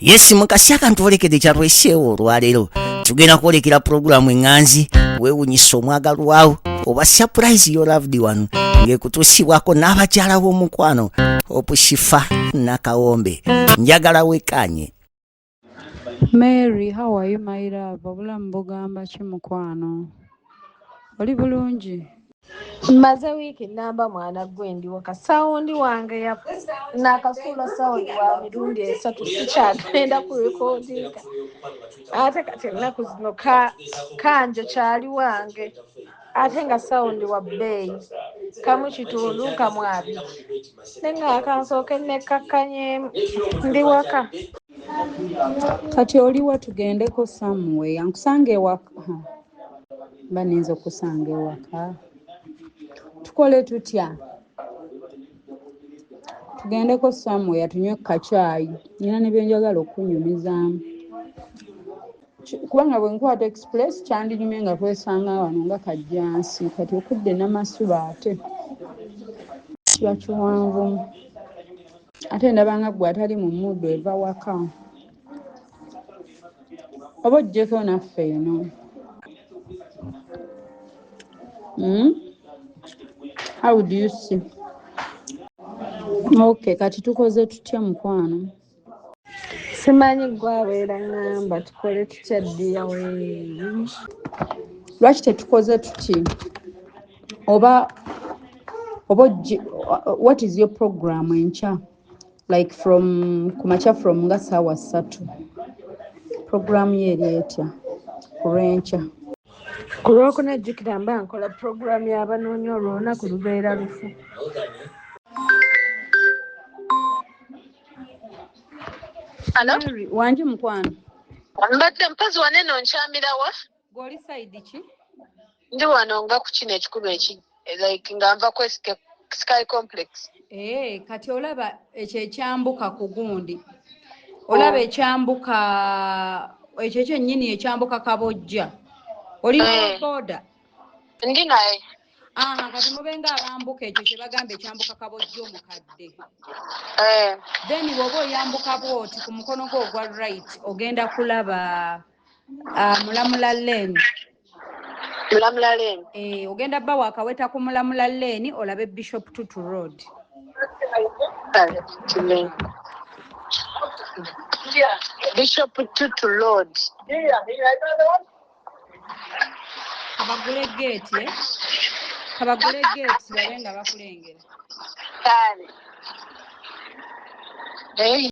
Yes, mukasi akantwolekedde kyatweseewo olwaleero, tugenda kwolekera pulogulaamu eŋŋanzi weewunyisa omwagalwawo oba surprise your loved one, ng'ekutuusibwako n'abakyala b'omukwano Opushifa Nakawombe. Njagala wekanye. Mary, how are you, my love? Obulamu bugamba ki, mukwano? Oli bulungi? Mmaze wiiki nnamba, mwana gwe, ndi waka. Sound wange nakasuula sound wa mirundi 3, sikyagenda ku recordinga. Ate kati ennaku zino kanjo kyali wange, ate nga sound wa bbeeyi, kamu kitundu kamu abiri, ne nga kansooke nekkakkanyeemu. Ndi waka. Kati oliwa tugendeko somewhere? Nkusanga ewaka? Mba nninza okusanga ewaka. Tukole tutya? Tugendeko somewhere tunywe kacaayi. Nina ne bye njagala okunyumizaamu. Kubanga bwe nkwata express kyandinyumye nga twesanga wano nga Kajjansi. Kati okudda e Namasuba ate kiba kiwanvumu. Ate ndaba nga ggwe atali mu mood eva waka. Oba oggyeko naffe eno. How do you see? Okay, kati tukoze tutya, mukwano? Simanyi gwabeera ŋŋamba tukole tutya, ddiya we. Lwaki tetukoze tuti? Oba what is your program enkya? Like from kumakya, from nga ssaawa 3. Program ye eri etya ku lw'enkya? Ku Lwokuna jjukira mba nkola puroguramu y'abanoonya, olwo olunaku lubeera lufu. Hello? Mary, wangi mukwano. Mbadde mpozi waneno nkyamirawa. Gw'oli side ki? Ndi wano nga ku kino ekikubo eki like nga nva ku SK Sky Complex. Ee, kati olaba ekyo ekyambuka ku gundi. Olaba ekyambuka ekyo kyennyini ekyambuka Kabojja. Oli boda? Ndi naye. Aha, kati mubenga abambuka ekyo kye bagamba ekyambuka Kabojja omukadde. Then bw'oba oyambuka bw'oti ku mukono gwo ogwa right ogenda kulaba Mulamula Lane. Mulamula Lane. Eh, ogenda bba wakaweta ku Mulamula Lane olabe Bishop Tutu Road. Kale, Lane. Bishop Tutu Road. Kabagule gate, eh? Kabagule gate babe nga bakulengera. Kale. Hey.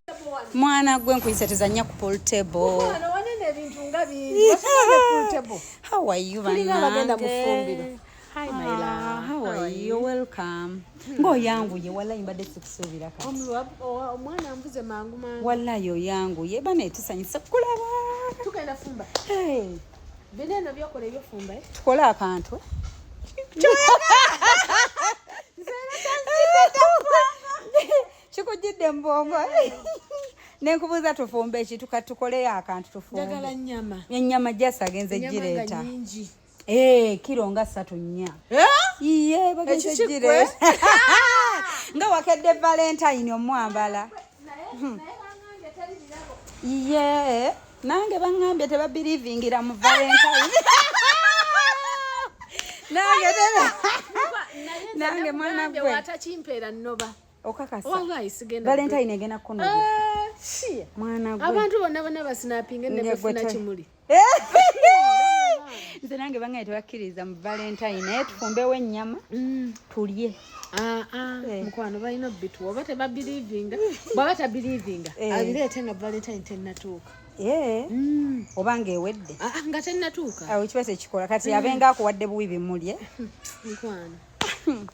Mwana gwe, nkuyise tuzannya ku pool table. Mukwano, wanene ebintu nga bingi. Wasoma pool table. How are you? Tulinga abagenda mu Bannange? ffumbiro. Hi, my Ah, love. how are you? Welcome. Ng'oyanguye, wallahi mbadde sikusuubira kati. Omwana anvuze mangu mangu. Wallahi oyanguye, bane tusanyuse kulaba. Tugenda fumba. Hey, Bino eno byokola ebyofumba, eh? Tukole akantu, eh? Kikujjidde mu bwongo nenkubuuza tufumbe eki, tukoleyo akantu tufumbe. Njagala nnyama. Ennyama jasi agenze Ennyama nga gireeta. nnyingi. Eh, kiro nga 3 4. Iye, bagenze Ekyo kiggwe? gireeta nga wakedde Valentine omwambala. Iye, nange baŋŋambye tebabirivingira mu Valentine. Nange nange mwana Gwe gwe. Watakimpeera nnoba. Okakasa? Wallahi sigenda. Valentine egenda kunoga. Eh, shia. Mwana gwe. Abantu bonna bonna basinapinga Nge gwe nebafuna kimuli. Nze nange bangaye tebakkiriza mu Valentine, naye tufumbewo ennyama tulye. Ah, ah, Eh. mukwano, balina obituwa oba tebabirivinga, bwaba tabirivinga abireete nga Valentine tennatuuka. Eh, oba ng'ewedde. Ah, ah, nga tennatuuka. Awo kiba tekikola kati abenga akuwadde buwi bimulye. Mukwano,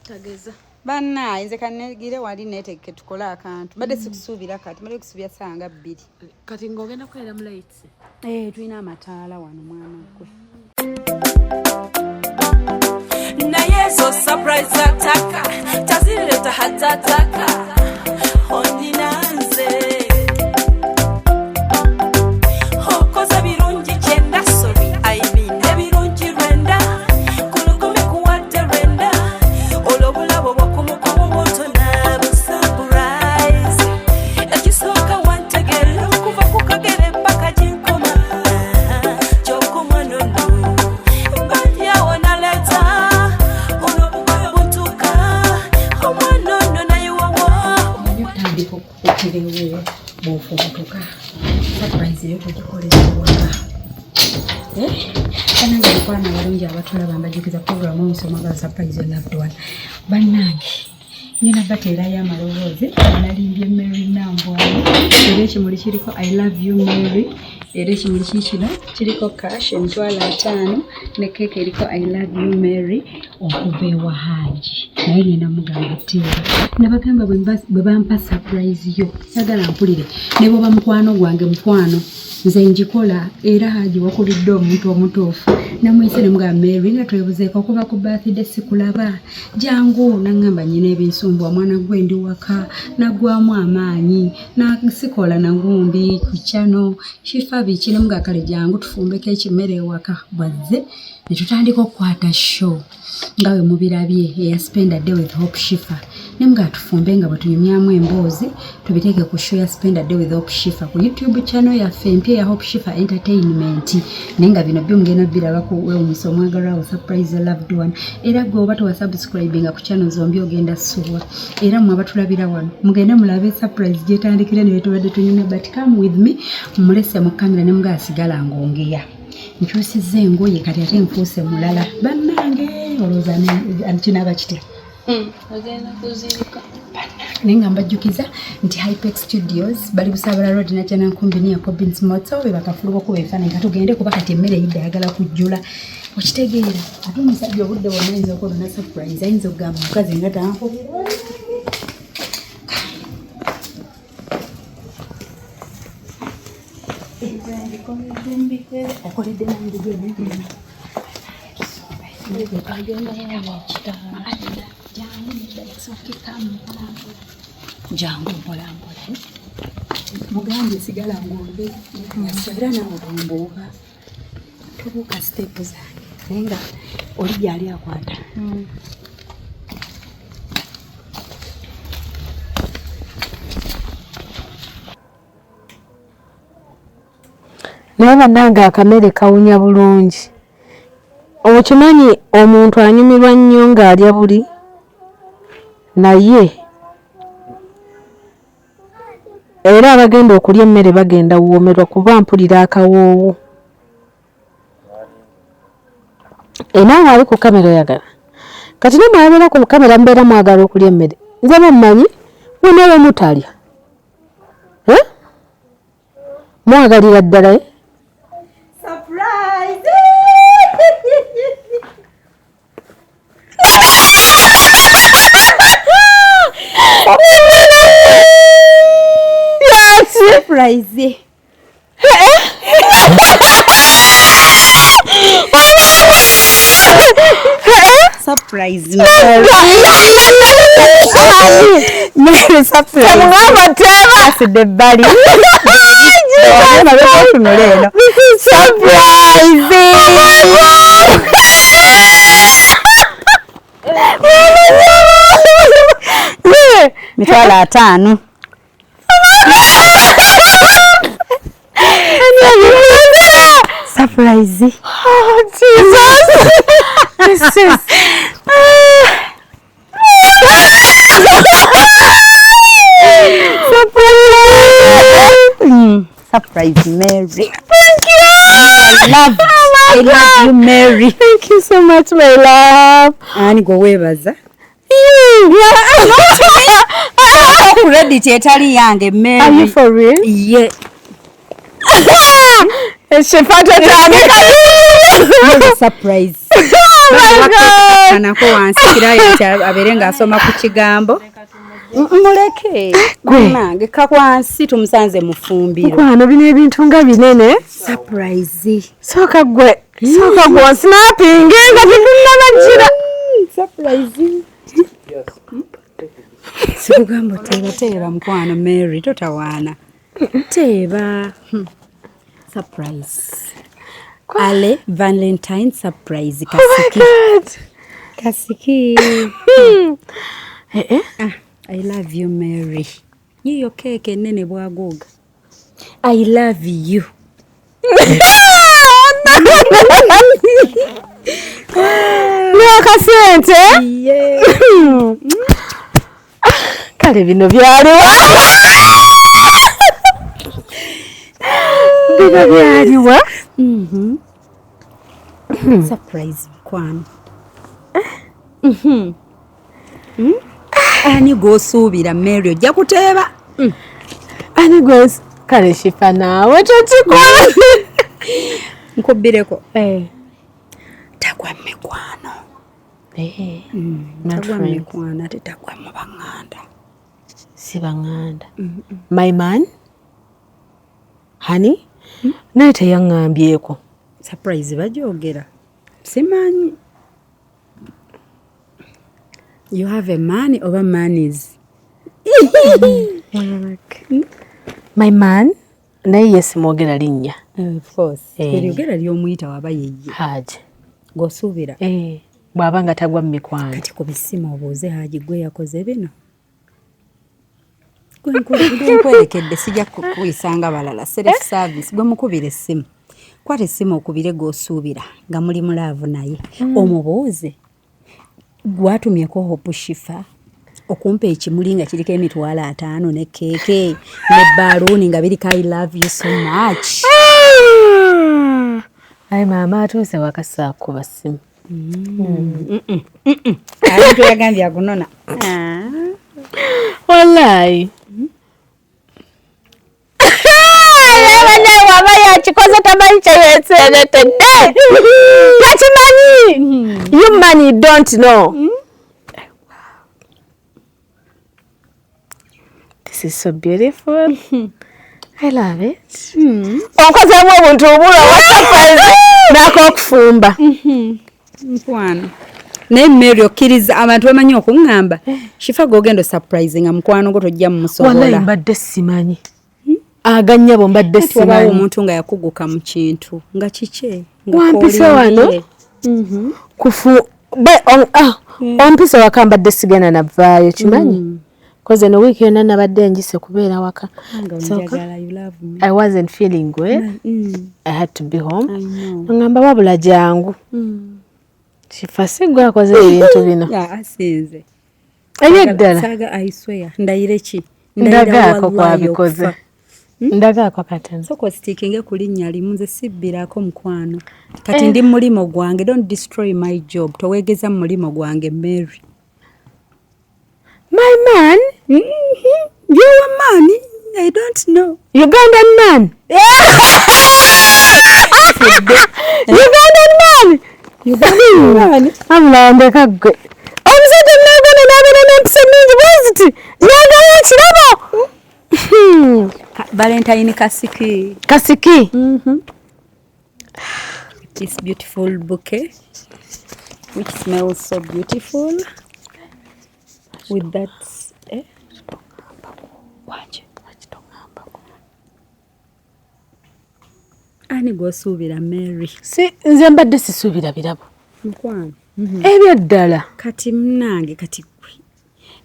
tageza. Bannaaye, nze kanegire wali neetegeke tukole akantu. Mbadde sikusuubira kati, mbadde kusuubira ssaawa nga 2. Kati ng'ogenda kukolera mu lights? Eh, tulina amataala wano, mwana gwe. Naye ezo surprise ataka tazireta hatataka onina nze okoze birungi 90, sorry, I mean ebirungi 90 ku 1,000 kuwadde 90. Olwo obulabo bwokumukumu butona bu surprise. Ekisooka wantegeera okuva ku Nkukwatirewo bw'ofubutuka. Surprise eyo tugikolera waka. Bannange mikwano abalungi abatulaba, mbajjukiza program omusoma ga surprise your loved one. Bannange ngenda bateerayo amaloboozi. Nalimbye Mary Nambwayo, era ekimuli kiriko "I love you Mary", era ekimuli kiikino kiriko cash 500,000 ne keeke eriko "I love you Mary" okuva ewa Haji. Naye ngenda mugamba teeba. Nabagamba bwe bampa surprise yo sagala mpulire, ne bwoba mukwano gwange, mukwano nze njikola. Era Haji wakubidde omuntu omutuufu. Namuyise ne mugamba, "Mary, nga twebuzeeko okuva ku birthday sikulaba, jangu." Naŋŋamba, "Nyina ebinsumbwa mwana gwe, ndi waka naggwamu amaanyi, nasikola nagundi ku kyano kifa biki." Ne mugamba, "Kale jangu tufumbeko ekimere ewaka." Bwazze ne tutandika okukwata show nga bwe mubirabye eya Spend a Day with Hope Shifa. Ne mugamba tufumbe nga bwe tunyumyamu emboozi, tubiteeke ku show ya Spend a Day with Hope Shifa ku YouTube channel yaffe empya eya Hope Shifa Entertainment. Naye nga bino byo mugenda biraba ku Weewunyisa Omwagalwawo Surprise Your Loved One. Era gwe oba tewasubscribinga ku channel zombi, ogenda subwa. Era mmwe abatulabira wano, mugende mulabe surprise gyetandikire ne tubadde tunyumya. But come with me, mulese mu kamera ne mugamba sigala ng'ongeya. Nkyusizza engoye kati ate nfuuse mulala. Bannange, olowooza kinaaba kitya? Ogenda kuziika. Naye nga mbajjukiza nti Hypex Studios bali Busaabala Road, Najjanankumbi, near Cobins Moto, be bakafulu bokuba ebifaananyi. Katugende kuba kati emmere eyidde, ayagala kujjula, okitegeera. Ate omusajja obudde bwonna ayinza okuba na surprise, ayinza okugamba omukazi nga tankubira. Okoledde nange. Jangu nedda, esooka mpolampola, jangu mpolampola. Mugambye sigala ng'ombe era naawe bwombuuka tobuuka step zange, naye nga oli gyali akwata. Naye bannange, akamere kawunya bulungi. Okimanyi omuntu anyumirwa nnyo ng'alya buli, naye era abagenda okulya emmere bagenda woomerwa kuba mpulira akawoowo. Enaawe ali ku kamera oyagala kati namwe abeera ku kamera mubeera mwagala okulya emmere. Nze mummanyi munewe mutalya. Eh? Mwagalira ddala, eh? Surprise! Yes! Surprise! Surprise, Mary. Mary, surprise. Temugamba teeba. Asidde ebbali. Mabega otunula eno. This is surprise! Oh my God! Yeah. 500,000. Surprise. Oh, Jesus! This is... Surprise! Surprise, Mary. Thank you! I love, Oh my I love God. you, Mary. Thank you so much, my love. Ani gwe weebaza? You! Yeah. Credit etali yange, Mary. Are you for real? Yeah. Eshifato tandika. Surprise. Oh my God! Kanako wansi kirayo nti abeere ng'asoma ku kigambo. Muleke. Gwe. Nange ka wansi tumusanze mu ffumbiro. Mukwano, bino ebintu nga binene. Surprise. Sooka gwe, sooka gwe osnapinge nga tetunnabajjira. Surprise. Sikugamba oteeba, teeba mukwano Mary, totawaana. Teeba. Surprise. Ale Valentine surprise. Oh my Kasiki. God! Kasiki. Eh, eh. Ah, I love you, Mary. Yiyo keeke ennene bwaguuga. I love you. N'akasente? Yeah. Kale bino byaliwo. Bino byaliwa? Surprise mukwano. Ani gw'osuubira Mary ojja kuteeba? Ani gwes kale Shifa naawe tokikola. Nkubbireko. Eh. Tagwa mu mikwano. Eh. Not Tagwa mu friends. mikwano ate tagwa mu baŋŋanda. Si baŋŋanda. My man? Honey? Naye teyaŋŋambyeko. Surprise bagyogera. Simanyi. You have a man oba manis? My man? Naye ye simwogera linnya. Of course. Eh. Eryogera ly'omuyita waba yeye. Haji. Gw'osuubira. Eh. Bw'aba nga tagwa mu mikwano. Kati ku bisimu obuuze Haji gwe yakoze bino. Gwe nkwerekedde sijja kukuyisanga balala. Self service gwe mukubira essimu. Kwata essimu okubire gw'osuubira nga muli mu laavu naye. Omubuuze gwatumyeko Hope Shifa okumpa ekimuli nga kiriko 500,000 ne keeke ne baaluuni nga biriko I love you so much. Ayi maama atuuse waka saakuba ssimu. Abantu yagambye agunona. Wallahi. Naye waba yakikoze tamanyi kyeyeseeretedde. Takimanyi. You man you don't know. This is so beautiful. I love it. Onkozeemu obuntu obulwa wa surprise n'ak'okufumba. Mukwano. Naye Mary okkiriza abantu bamanyi okuŋŋamba Shifa gw'ogenda osurprise nga mukwano gwo tojja Wallahi mumusobola. mbadde simanyi. Agannyabo mbadde Kati wabaawo simanyi. omuntu nga yakuguka mu kintu nga kikye nga Wampise wano? k'olindirire. Kufu be on, ah, ompise waka mbadde sigenda navaayo kimanyi. Koze no wiiki yonna nabadde njise kubeera waka. Nga Sooka. onjagala, you love me. I wasn't feeling well. I had to be home. I know. Ngamba wabula jangu. Shifa si gwe akoze ebintu bino. Ya, asinze. Ebyeddala. Saaga I swear. Ndayire ki? Ndayira Ndagaako wallahi kwabikoze. okufa. Ndagaako katono. Sooka ositiikinge ku linnya limu nze sibbirako mukwano. Kati ndi mu mulimo gwange don't destroy my job. Toweegeza mu mulimo gwange Mary. My man, Your man, I don't know. Ugandan man. Ugandan man. Ugandan man. Amulambeka ggwe. Omusajja munnayuganda n'abeera n'empisa ennungi bweziti. Nagayo ekirabo. Valentine Kasiki. Kasiki. This beautiful bouquet, which smells so beautiful. With that, eh? Wanje. Ani gw'osuubira Mary? Si nze mbadde sisuubira birabo. Mukwano. Ebyeddala. Kati munnange kati gwe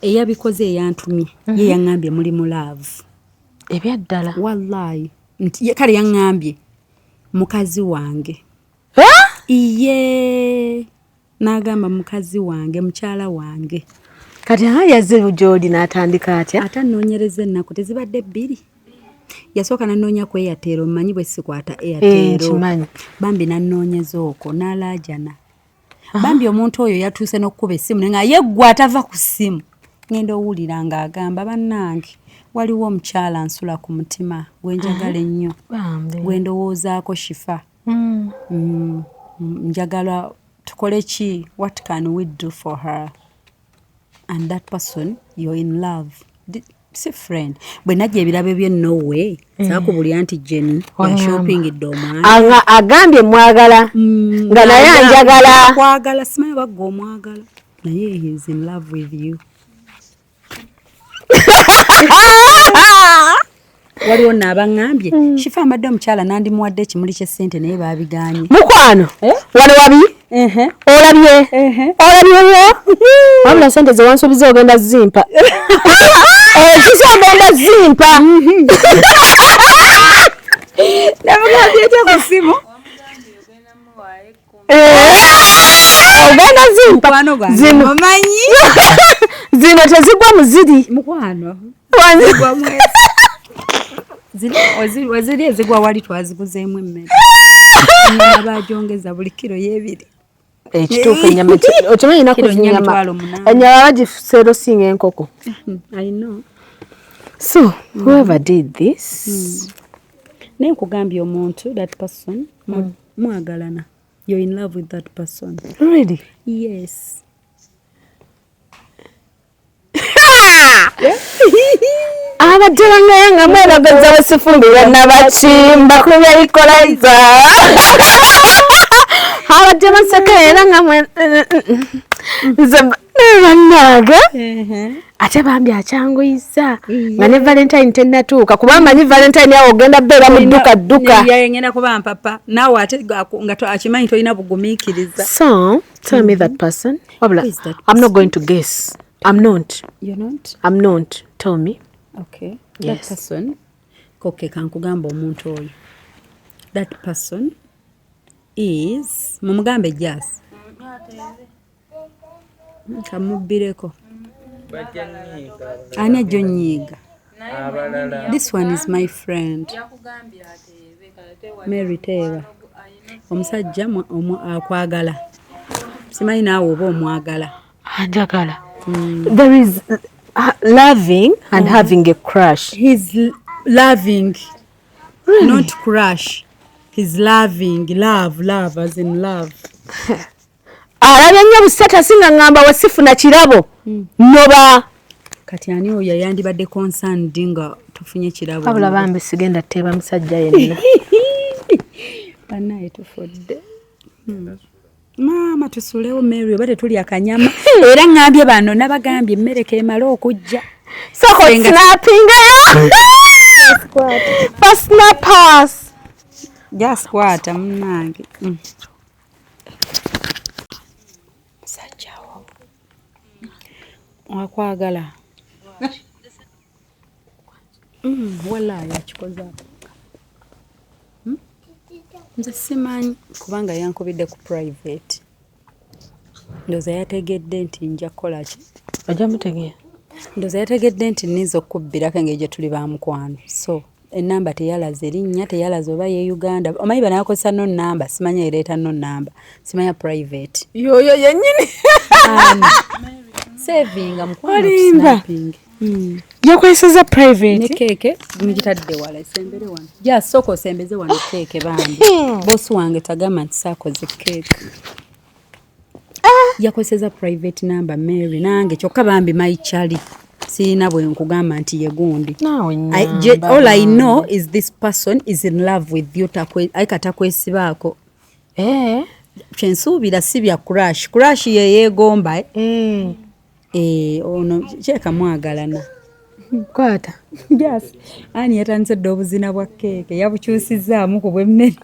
eyabikoze eyantumye ye yaŋŋambye muli mu laavu. Ebyeddala. Wallahi. Nti ye kale yaŋŋambye mukazi wange. Ha? Iye n'agamba mukazi wange mukyala wange. Kati aha yazze gy'oli n'atandika atya? Ate annoonyereza ennaku tezibadde bbiri. Yasooka n'annoonya ku Airtel mmanyi bwe sikwata Airtel. Nkimanyi. Bambi n'annoonyeza okwo n'alaajana. Bambi omuntu oyo yatuuse n'okkuba essimu naye nga ye ggwe atava ku ssimu. Ngenda owulira ng'agamba bannange waliwo omukyala ansula ku mutima gwe njagala ennyo. Bambi. Gwe ndowoozaako Shifa. Njagala tukole ki? What can we do for her? And that person you're in love. Si friend. Bwe najja ebirabo by'e Norway, saakubulira nti Jenny yashoppingidde omwana. Agambye mwagala nga naye anjagala. Kwagala simanyi oba ggwe omwagala. Naye he is in love with you. Waliwo nno abaŋŋambye Shifa mbadde omukyala nandimuwadde ekimuli ky'essente naye baabigaanye. Mukwano wano wabi olabye olabyewo wabula ssente ze wansuubiza ogenda zimpa. Ekisa ogenda zimpa. Namugambye etya ku ssimu? Ogenda zimpa. Mukwano gwange Zino. omanyi? Zino tezigwa mu ziri. Mukwano. Weziri ezigwa wali twaziguzeemu emmere. Ennyama bagyongeza buli kiro y'ebiri. Ekituufu ennyama okimanyi ennaku Kiro zino nnya ennyama 800. Ennyama bagiseera osinga enkoko. I know. So whoever did this, Naye nkugambye omuntu, that person mwagalana, you're in love with that person. Really? Yes. Abadde bangaya nga mweragaza basifumbirwa nabakimba kubya equalizer. Abadde baseka era nga mwe nze bannange ate bambi akyanguyiza nga ne Valentine tennatuuka, kuba amanyi Valentine awo ogenda beera mu dduka dduka. Ngenda kuba mpapa naawe ate nga akimanyi tolina bugumiikiriza. So tell me that person. Wabula Who is that? I'm not going to guess. I'm not. You're not? I'm not. Tell me. Okay. Yes. That person, okay, kankugamba omuntu oyo. That person is, mumugambe Jas. Kamubbireko. Ani ajja onnyiiga? This one is my friend. Mary Teeba. Omusajja akwagala. Simanyi naawe oba omwagala. Anjagala. There is loving and having a crush. He's loving. Really? Not crush. He's loving. Love, love, as in love. Alabye nnyo busitata nga ŋŋamba wasifuna kirabo. Noba. Kati ani oyo yandibadde concerned nga tufunye kirabo? Wabula bambi sigenda teeba musajja yenna. Bannaye tufudde. Maama tusulewo Mary oba tetulya akanyama. Era ŋŋambye bano nabagambye emmere k'emale okujja. Soko snappingayo. Personal pass. Just kwata munnange. Musajja wo. Akwagala. Wallaahi akikoze. Nze simanyi kubanga yankubidde ku private. Ndowooza yategedde nti nja kukola ki? Ojja mutegeera. Ndowooza yategedde nti nninza okukubbirako engeri gye tuli ba mukwano. So ennamba teyalaze erinnya, teyalaze oba ye Uganda. Omanyi bano abakozesa no nnamba, simanya ereeta no nnamba, simanya private. Yoyo yennyini. Savinga mukwano Olimba. snapping. Yakozesezza private. Ne keeke mugitadde wala esembere wano. Ja sooka osembeze wano keeke bambi. Bosi wange tagamba nti saakoze keeke. Yakozesezza private number Mary nange kyokka bambi my Charlie. Sirina bwe nkugamba nti ye gundi. Naawe nnyamba. All I know is this person is in love with you, ayika takwesibaako. Kye nsuubira si bya crush. Crush ye yeegomba, eh? Ono kyeka mwagalana. Kwata. Yes. Ani yatandise dda obuzina bwa keeke yabukyusizzaamu ku bw'emmere.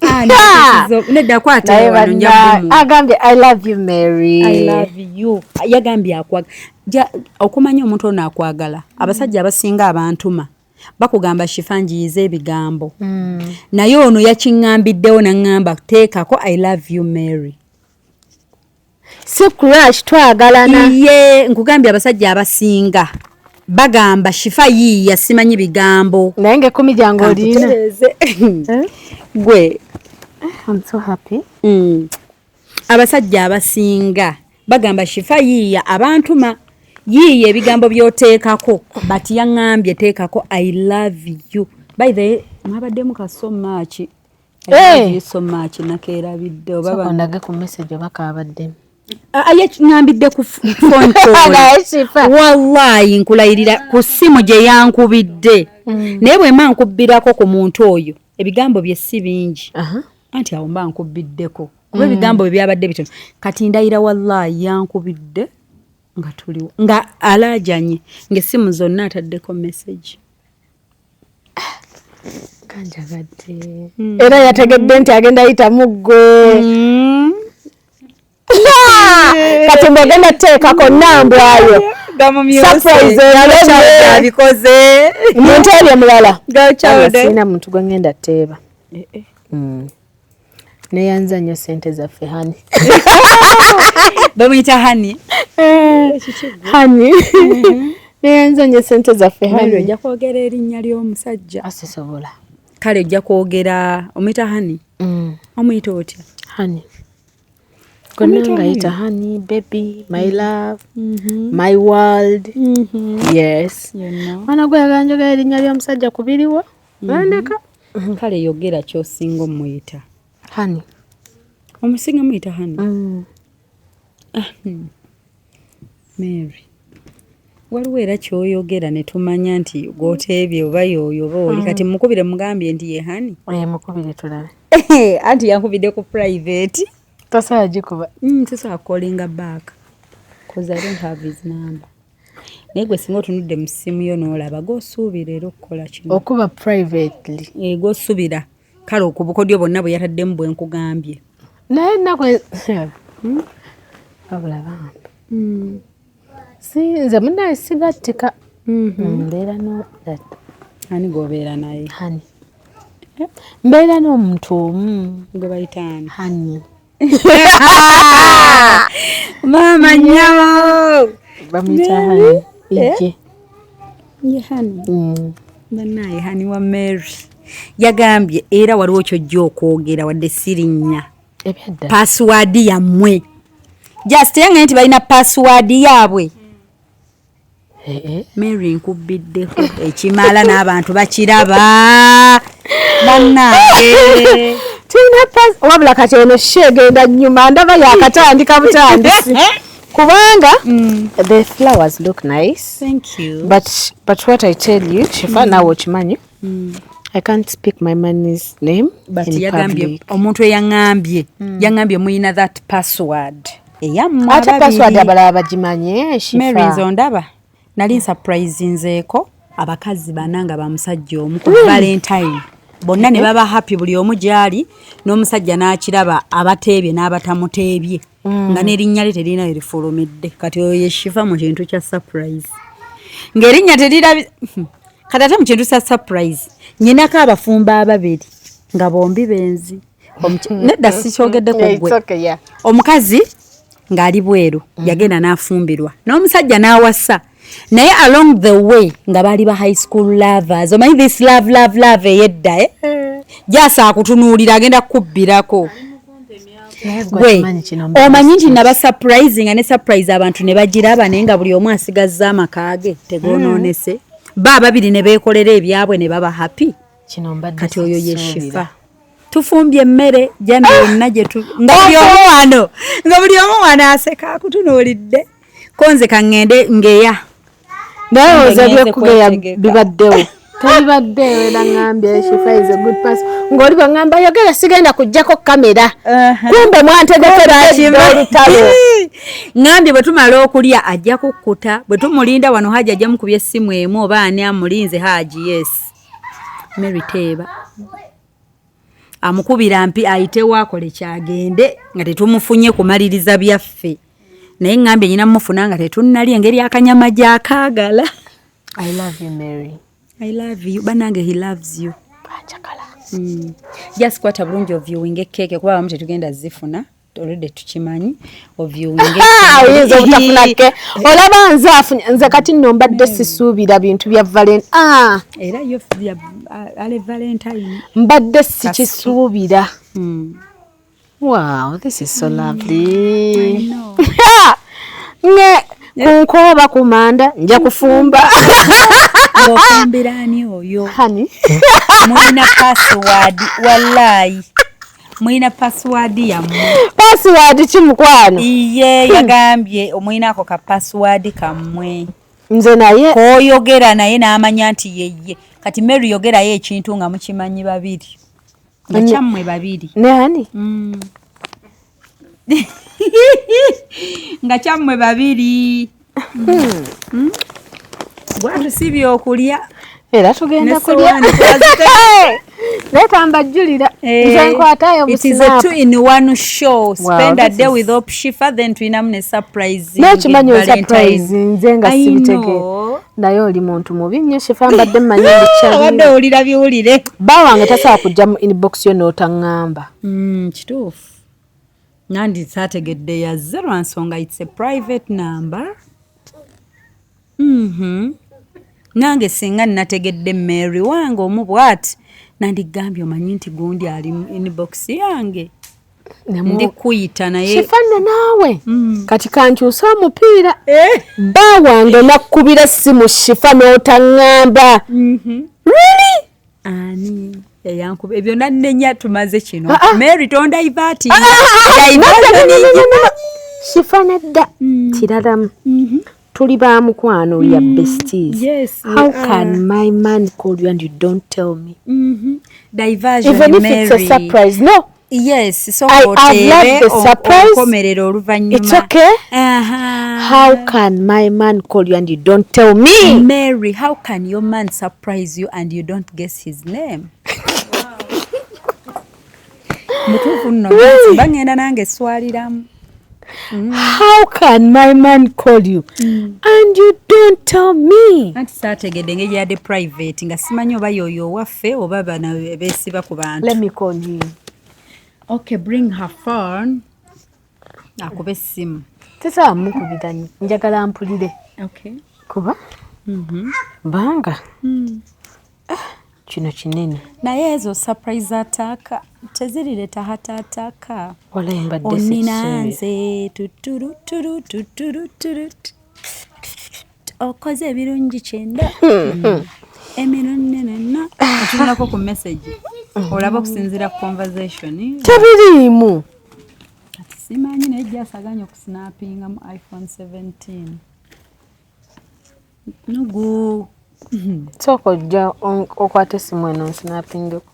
Ani yakyusizza nedda kwata Naye wano nja bumuwa. Agambye I love you Mary. I love you. Yagambye akwagala. Ja, okumanya omuntu ono akwagala. Abasajja abasinga abantuma bakugamba Shifa njiyize ebigambo. Naye ono yakiŋŋambiddewo n'aŋŋamba teekako I love you Mary. Si crush twagalana. Ye nkugambye abasajja abasinga bagamba Shifa yiiya simanyi bigambo. Naye ng'ekkumi gyange olina. Kankutereeze. Gwe. I'm so happy. Abasajja abasinga bagamba Shifa yiiya abantuma yiiya ebigambo by'oteekako, but yaŋŋambye teekako I love you. By the way, mwabaddemu ka so much. I love you so much nakeerabidde oba Sooka ondage ku message oba kaabaddemu. Ye ŋŋambidde ku phone call. Naye Shifa. Wallaahi nkulayirira ku ssimu gye yankubidde. Naye bwe mba nkubbirako ku muntu oyo ebigambo bye si bingi. Anti awo mba nkubbiddeko. Kuba ebigambo bye byabadde bitono. Kati ndayira wallaahi yankubidde nga tuliwo nga alaajanye ng'essimu zonna ataddeko message. Kanjagadde. Era yategedde nti agenda yitamu ggwe. Kati mbw'ogenda teekako nnambwayo. Surprise erabye. Abikoze. Muntu ali omulala. Gachawde. Sirina muntu gwe ngenda teeba. Neyanza nnyo ssente zaffe hani. Bamuyita hani. Hani. Neyanzanye sente zaffe. Mary, ojja kwogera erinnya ly'omusajja. Asisobola. Kale ojja kwogera, omuyita honey? Omuyita otya? Honey. Gonna ngayita honey, baby, my love, my world. Yes. You know. Mwana gwe yagala njogera erinnya ly'omusajja kubiriwo. Nandeka. Kale yogera ky'osinga omuyita. Honey. Omusinga muyita honey? Ah. Mary, waliwo era kyoyogera ne tumanya nti gw'oteebye oba y'oyo oba oli. Kati mukubire mugambye nti ye honey. Eh, mukubire tulabe. Anti yankubidde ku private. Tosobola gikuba. Tosobola callinga back 'cause I don't have his number. Naye gwe singa otunudde mu ssimu yo n'olaba gw'osuubira era okukola kino. Okuba privately. Eh, gw'osuubira kale okubukodyo bwonna bwe yataddemu bwe nkugambye. Naye ennaku wabula bambi. Si nze munnaye sigattika. Mbeera no that Ani gw'obeera naye? Honey. Mbeera n'omuntu omu. Gwe bayita ani? Honey. Maama nnyabo. Bamuyita honey. Ijje. Ye honey. Bannaaye, honey wa Mary yagambye era waliwo kyojja okwogera wadde sirinnya. Ebyadda. Password yammwe, just yangaye nti balina password yaabwe. Eh, eh. Mary, nkubbiddeko ekimala n'abantu bakiraba, bannange. Tulina wabula kati eno shi egenda nnyuma, ndaba yakatandika butandisi kubanga the flowers look nice. Thank you. But what I tell you, Shifa, naawe okimanyi, I can't speak my money's name But in yagambye public. omuntu eyaŋŋambye, yaŋŋambye muyina that password eyammwe Ate password ababiri. abalala bagimanye, Shifa. Mary, nze ondaba nali nsurprisinzeeko abakazi bana nga bamusajja omu ku Valentine, bonna ne baba happy, buli omu gy'ali n'omusajja n'akiraba, abateebye n'abatamuteebye, nga n'erinnya lye terina we lifulumidde. Kati oyo ye Shifa mu kintu kya surprise, ng'erinnya terirabi. Kati ate mu kintu kya surprise nyinako abafumbo ababiri nga bombi benzi. Nedda, sikyogedde ku It's ggwe. okay, yeah. Omukazi ng'ali bweru yagenda n'afumbirwa n'omusajja n'awasa, naye along the way nga baali ba high school lovers. Omanyi this love, love, love ey'edda, eh? Jasa akutunuulira, agenda kukubbirako. Naye gwe Gwe okimanyi kino. Omanyi nti naba surprise nga ne surprise abantu ne bagiraba, naye nga buli omu asigazza amaka ge tegonoonese, ba ababiri ne beekolera ebyabwe ne baba happy. Kino mbadde Kati oyo ye sisuubira. Shifa. Tufumbye emmere jana yonna gye nga buli omu wano, nga buli omu wano aseka akutunuulidde, ko nze kaŋŋende ngeya. Naye oza Ngenze byekugeya kwetegeka. bibaddewo tebibaddewo, era ŋŋambye Shifa is a good person, ng'oli bwe ŋŋamba yogera sigenda kuggyako kamera, kumbe mwantegekedde olutalo. Ŋŋambye bwe tumala okulya ajja kukkuta, bwe tumulinda wano Haji ajja mukubya essimu emu oba ani amulinze. Haji, yes. Mary teeba amukubira mpi ayitewo akole kyagende nga tetumufunye kumaliriza byaffe, naye ŋŋambye nyina mufuna nga tetunnalya, engeri akanyama gyakaagala. I love you, Mary. I love you, banange, he loves you. Anjagala. Just kwata bulungi oviewinga ekeeke, kuba abamu tetugenda zifuna, olwedde tukimanyi. Oviewinga. Oyinza obutafuna ke olaba nze afunye. Nze kati nno mbadde sisuubira bintu bya valen, ah, Era yo ale Valentine. Mbadde sikisuubira. Wow, this is so lovely. Nge ku nkooba ku manda nja kufumba. Ng'ofumbira ani oyo? Honey. Mulina password, wallayi mulina password yammwe. Password ki, mukwano? Iye yagambye omulina ako ka password kammwe. Nze naye. Koyogera naye n'amanya nti yeye. Kati Mary, yogerayo ekintu nga mukimanyi babiri, nga kyammwe babiri. Ne honey. Nga kyammwe babiri. Bwatusibye okulya. Era tugenda kulya. N'essowaani Naye tambajjulira nze nkwatayo. It is a two in one show. Spend Wow, a this day is- with Hope Shifa, then tulinamu ne surprise. Naye kimanyi surprise nze nga sibitegeera, naye oli muntu mubi nnyo, Shifa. Mbadde mmanyi. Obadde Ndikyali owulira biwulire. Bba wange tasobola kujja mu inbox yo n'otaŋŋamba. Kituufu, nandi saategedde yazze lwa nsonga it's a private number. Nange singa nategedde Mary wange omu bw'ati, nandigambye, omanyi nti gundi ali mu inbox yange, ndi kuyita naye. Kifanna naawe. Kati kankyuse omupiira. Bba wange nakkubira simu, Shifa, n'otaŋŋamba. Really? Ani eyankuba ebyo nannenya? Tumaze kino. Ah, ah. Mary, tondivertinga. Ah, no, no. Shifa, nedda, kiralamu. Tuli ba mukwano, we are besties. Yes, we How are. can my man call you and you don't tell me? Diversion. Even if it's a Mary. surprise, no. Yes, so I've loved the surprise. Onkomerera oluvannyuma. It's okay. How can my man call you and you don't tell me? Mary, how can your man surprise you and you don't guess his name? Mutuufu nno, bagenda nange swaliramu. How can my man call you and you don't tell me? Anti saategedde engeri yadde private, nga simanyi oba yoyo owaffe oba bano beesiba ku bantu. Let me call him. Okay, bring her phone, akube essimu. Sisaba mukubira, njagala mpulire. Okay. Kuba banga kino kinene. Naye ezo surprise attack tezirireta heart attack? Walayi mbadde Onina. sikisuubira. Nze tuturu turu tuturu turu, okoze ebirungi 90 emirundi nena otunulako ku message, olaba okusinziira ku conversation. Tebiriimu. Kati simanyi, naye jasaganya okusnapinga mu iPhone 17 nugu. Sooka ojja okwata essimu eno nsnapingeko.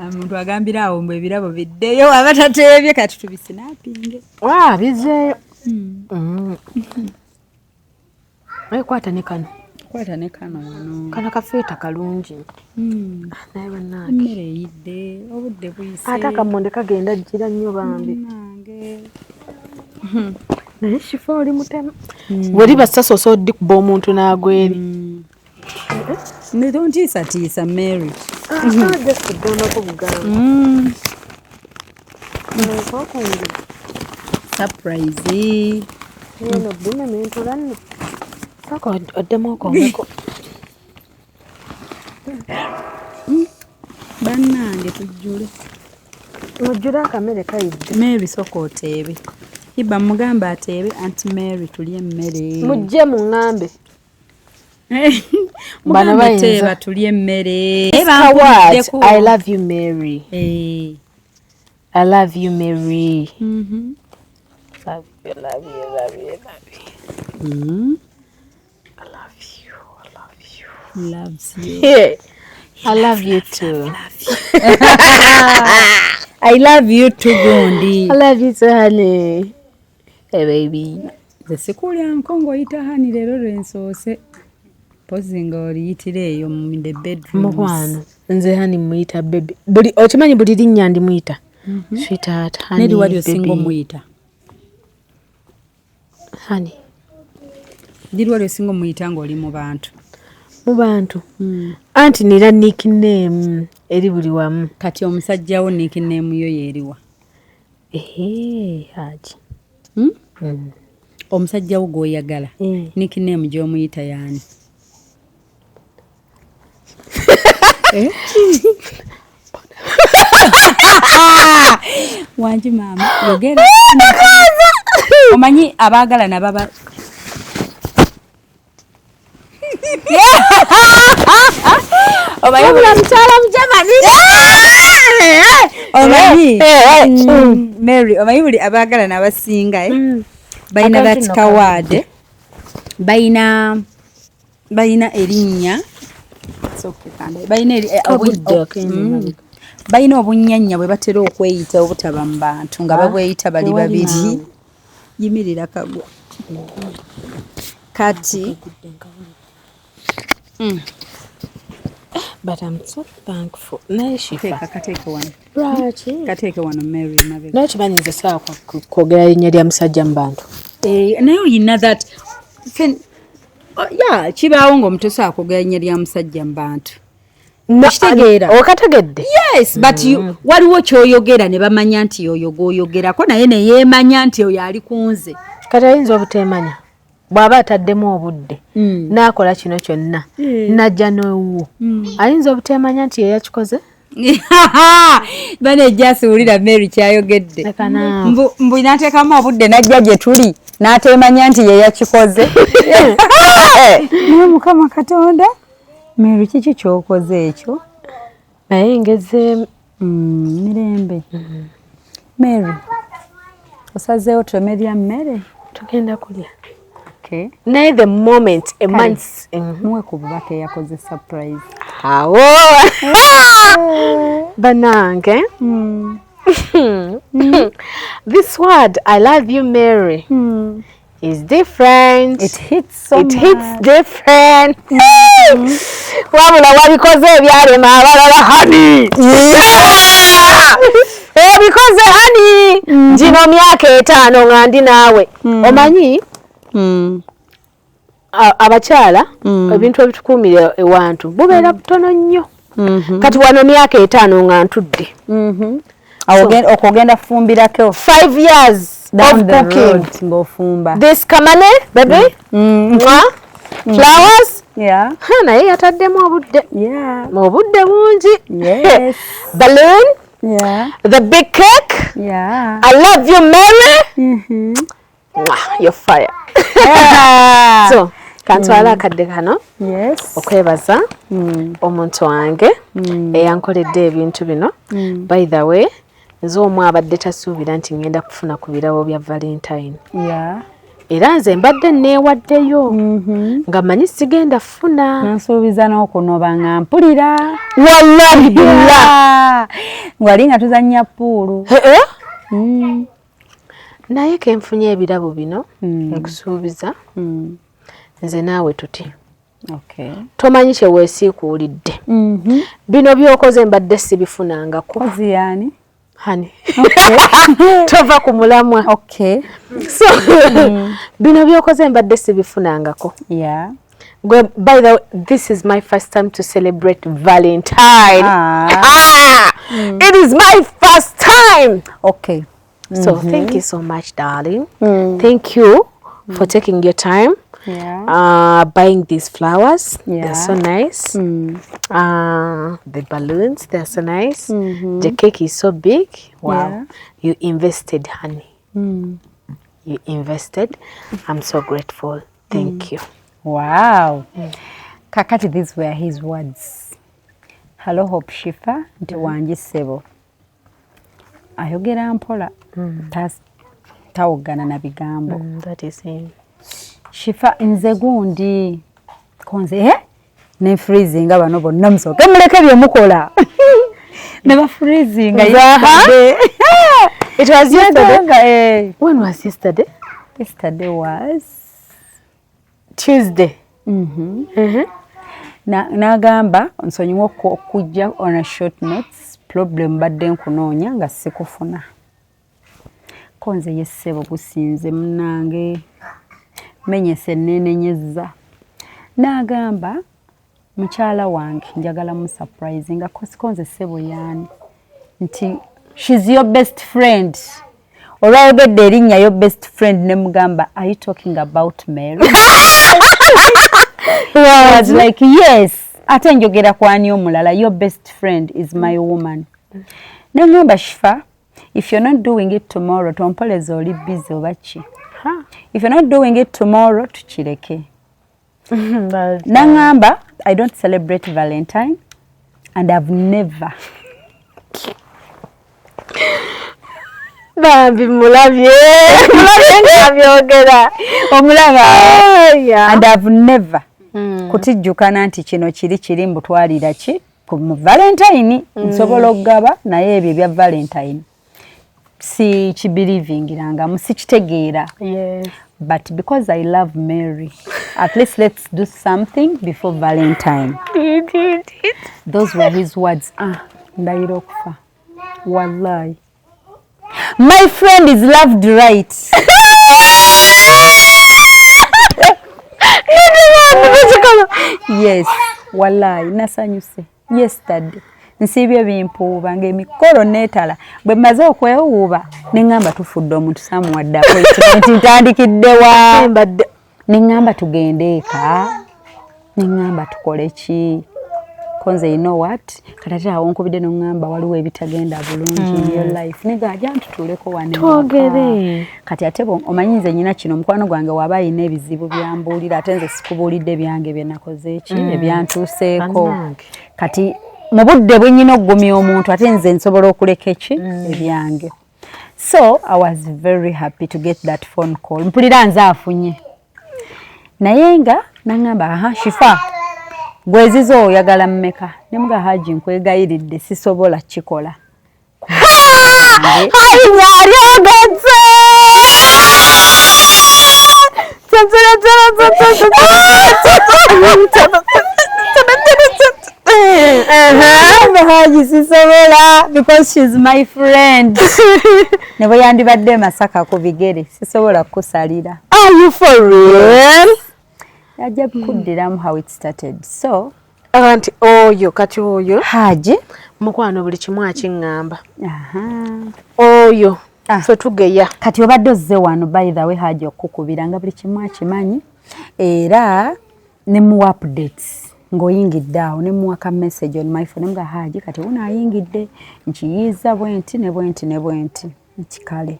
Omuntu agambira awo mbu ebirabo biddeyo, aba tateebye. Kati tubisnapinge. Wa bizeeyo. Naye kwata ne kano. Kwata ne kano wano. Kano kafeeta kalungi. Naye bannange, Emmere eyidde, obudde buyise. Ate akamonde kagenda jjira nnyo bambi. Nange. Naye Shifa, oli mutemu. Weri sasa osobola oddikuba omuntu n'agweri. Tontiisatiisa, Mary. Just kugambako bugamba. Okungulu. Surprise. Eno bumementula nno. Sooka oddemu okongeko. Bannange, tujjule. Mujjule, akamere kayidde. Mary, sooka oteebe. Iba mugamba ateebe. Anti Mary, tulye emmere. Mujje muŋŋambe. Bano Mugambe bayinza. teeba, tulye emmere. What? I love you, Mary. Eh. I love you, Mary. Love you, love you, love you, love you. I love you, I love you. Loves you. Yeah. I love you too. I love you too, gundi. I love you too, honey. Hey, baby. Nze sikulya nko ng'oyita honey, leero lwensoose pozi nga oliyitira eyo mu the bedrooms. Mukwano, nze honey muyita baby. Buli okimanyi buli linnya ndimuyita. Sweetheart, honey, Neri wali osinga baby. omuyita? Honey. Diri wali osinga omuyita ng'oli mu bantu? Mu bantu. Anti nina nickname eri buli wamu. Kati omusajja wo nickname yo yeeriwa? Ehe, Haji. Hmm? Omusajja wo gw'oyagala, nickname gy'omuyita yaani? Eh? Wangi maama, yogera. Omanyi abaagalana baba omanyi Wabula mukyala Mujamani. Omanyi Eh, eh, Mary, omanyi buli abaagalana abasinga, eh? Balina Akantu that nno. kawaade, balina erinnya. It's okay, Kanda. Balina Kabudde ak'eno emabega. Balina obunyanya bwe batera okweyita obutaba mu bantu, nga Ah, babweyita bali tewali babiri. naawe. Yimirira kagwa kati. But I'm so thankful. Naye Shifa. Teeka, kateeke wano. Lwaki? Kateeke wano, Mary, mabega. Naye kimanyi nze saawa kwogera linnya lya musajja mu bantu. Eh, naye oyina that oh, yeah, kibaawo ng'omutoso akwogera linnya lya musajja mu bantu. Okitegeera? Okategedde? Yes, but you, waliwo kyoyogera ne bamanya nti oyo gwoyogerako, naye neyeemanya nti oyo ali ku nze. Kati ayinza obuteemanya. Bw'aba ataddemu obudde n'akola kino kyonna, najja n'ewuwo, ayinza obuteemanya nti yeyakikoze. Bane jasiwulira Mary kyayogedde. Leka naawe. Mbu n'ateekamu obudde n'ajja gye tuli n'ateemanya nti ye yakikoze. Naye Mukama Katonda, Mary, kiki ky'okoze ekyo? Naye ngezeemu. Mirembe. Mary, osazeewo tomerya mmere? Tugenda kulya. Okay. Naye the moment a Kale. month Muwe ku bubaka eyakoze surprise. Awo banange, this word "I love you, Mary" is different. It hits so It hits much. different. Wabula wabikoze ebyalema abalala, honey. Ebikoze, honey. Gino myaka 5 nga ndi naawe, omanyi abakyala ebintu ebitukuumira ewantu bubeera butono nnyo. Kati wano myaka 5 nga ntudde. Awo okwo ogenda kufumbirako. 5 years Down of the cooking. road ng'ofumba. This kamane baby. Mwah. Flowers. Ha, naye yataddemu obudde, obudde bungi. Balloon, the big cake. I love you, Mary. Mwah, you're fire. So kantwale akadde kano okwebaza omuntu wange eyankoledde ebintu bino. By the way, nze omu abadde tasuubira nti ngenda kufuna ku birabo bya Valentine. Era nze mbadde neewaddeyo nga manyi sigenda funa. Nansuubiza n'okunoba nga mpulira. Wallahi billah. Wali nga tuzannya pool. Naye kenfunye ebirabo bino, nkusuubiza nze naawe tuti tomanyi kye weesiikuulidde. Bino by'okoze mbadde sibifunangako. Kozi yani? Honey, tova ku mulamwa. So bino by'okoze mbadde sibifunangako. Gwe, by the way, this is my first time to celebrate Valentine. Ah! It is my first time. So thank you so much, darling. Thank you for taking your time buying these flowers. They're so nice. The balloons, they're so nice. The cake is so big. Wow. You invested, honey. You invested. I'm so grateful. Thank you. Wow. Kakati these were his words. "Hello, Hope Shifa," nti, "Wangi ssebo." Ayogera mpola. Tawoggana na bigambo. That is him. "Shifa, nze gundi." Konze eh? Ne freezinga bano bonna, musooke muleke bye mukola. Ne ba freezinga yesterday. It was yesterday. Yagamba, eh. When was yesterday? Yesterday was Tuesday. N'agamba, "Nsonyiwa okujja on a short notes, problem badde nkunoonya nga sikufuna." Ko nze, "Ye ssebo, gusinze munnange, menyese neenenyezza." N'agamba, "Mukyala wange njagala mu surprise." Nga ko nze, "Ssebo, yaani?" Nti, "She's your best friend." Olwayogedde erinnya "your best friend", ne mugamba, "Are you talking about Mary?" I was like, "Yes, ate njogera kwani omulala? Your best friend is my woman." Neŋŋamba, "Shifa, if you're not doing it tomorrow, tompoleza, oli busy oba ki? If you're not doing it tomorrow, tukireke." Naŋŋamba, "I don't celebrate Valentine and I've never." Bambi mulabye, mulabye nga byogera. Omulaba? "And I've never kutijjukana nti kino kiri kiri mbutwalira ki mu Valentine. Nsobola okugaba, naye ebyo ebya Valentine si kibelievingirangamu, sikitegeera. But because I love Mary, at least let's do something before Valentine." Those were his words. Ah, ndayira okufa, wallahi, my friend is loved, right? Yes, wallahi nasanyuse yesterday. Nsiibye bimpuuba ng'emikolo neetala. Bwe mmaze okwewuuba ne ŋŋamba, tufudde omuntu, samuwadde appointment, ntandikiddewa? Mbadde Neŋŋamba tugende eka, neŋŋamba tukole ki? Konze, you know what, kati ate awo nkubidde noŋŋamba waliwo ebitagenda bulungi in your life, nega ajja ntutuuleko wano ewaka. Twogere. Kati ate omanyi nze nyina kino, omukwano gwange waba ayina ebizibu byambuulira, ate nze sikubuulidde byange bye nakoze ki, ebyantuuseeko. Bannange. Kati mu budde bwe nyina okugumya omuntu, ate nze nsobola okuleka eki ebyange. So I was very happy to get that phone call. Mpulira nze afunye, naye nga naŋŋamba, "Aha, Shifa, gwezizo oyagala mmeka?" Nemuga, "Haji, nkwegayiridde, sisobola kikola." Hayi, nyaryogetse. Ngamba, "Haji, sisobola," because she's my friend. Ne bwe yandibadde e Masaka ku bigere, sisobola kukusalira. Are you for real? Ajja kuddiramu how it started. So Anti oyo kati oyo Haji mukwano, buli kimu akiŋŋamba. Oyo ffe tugeya. Kati obadde ozze wano, by the way, Haji okukubira nga buli kimu akimanyi, era nemuwa updates ng'oyingidde awo, nemuwa ka message on my phone, nemuga, "Haji, kati wuno ayingidde, nkiyiiza bwenti ne bwenti ne bwenti," nti kale.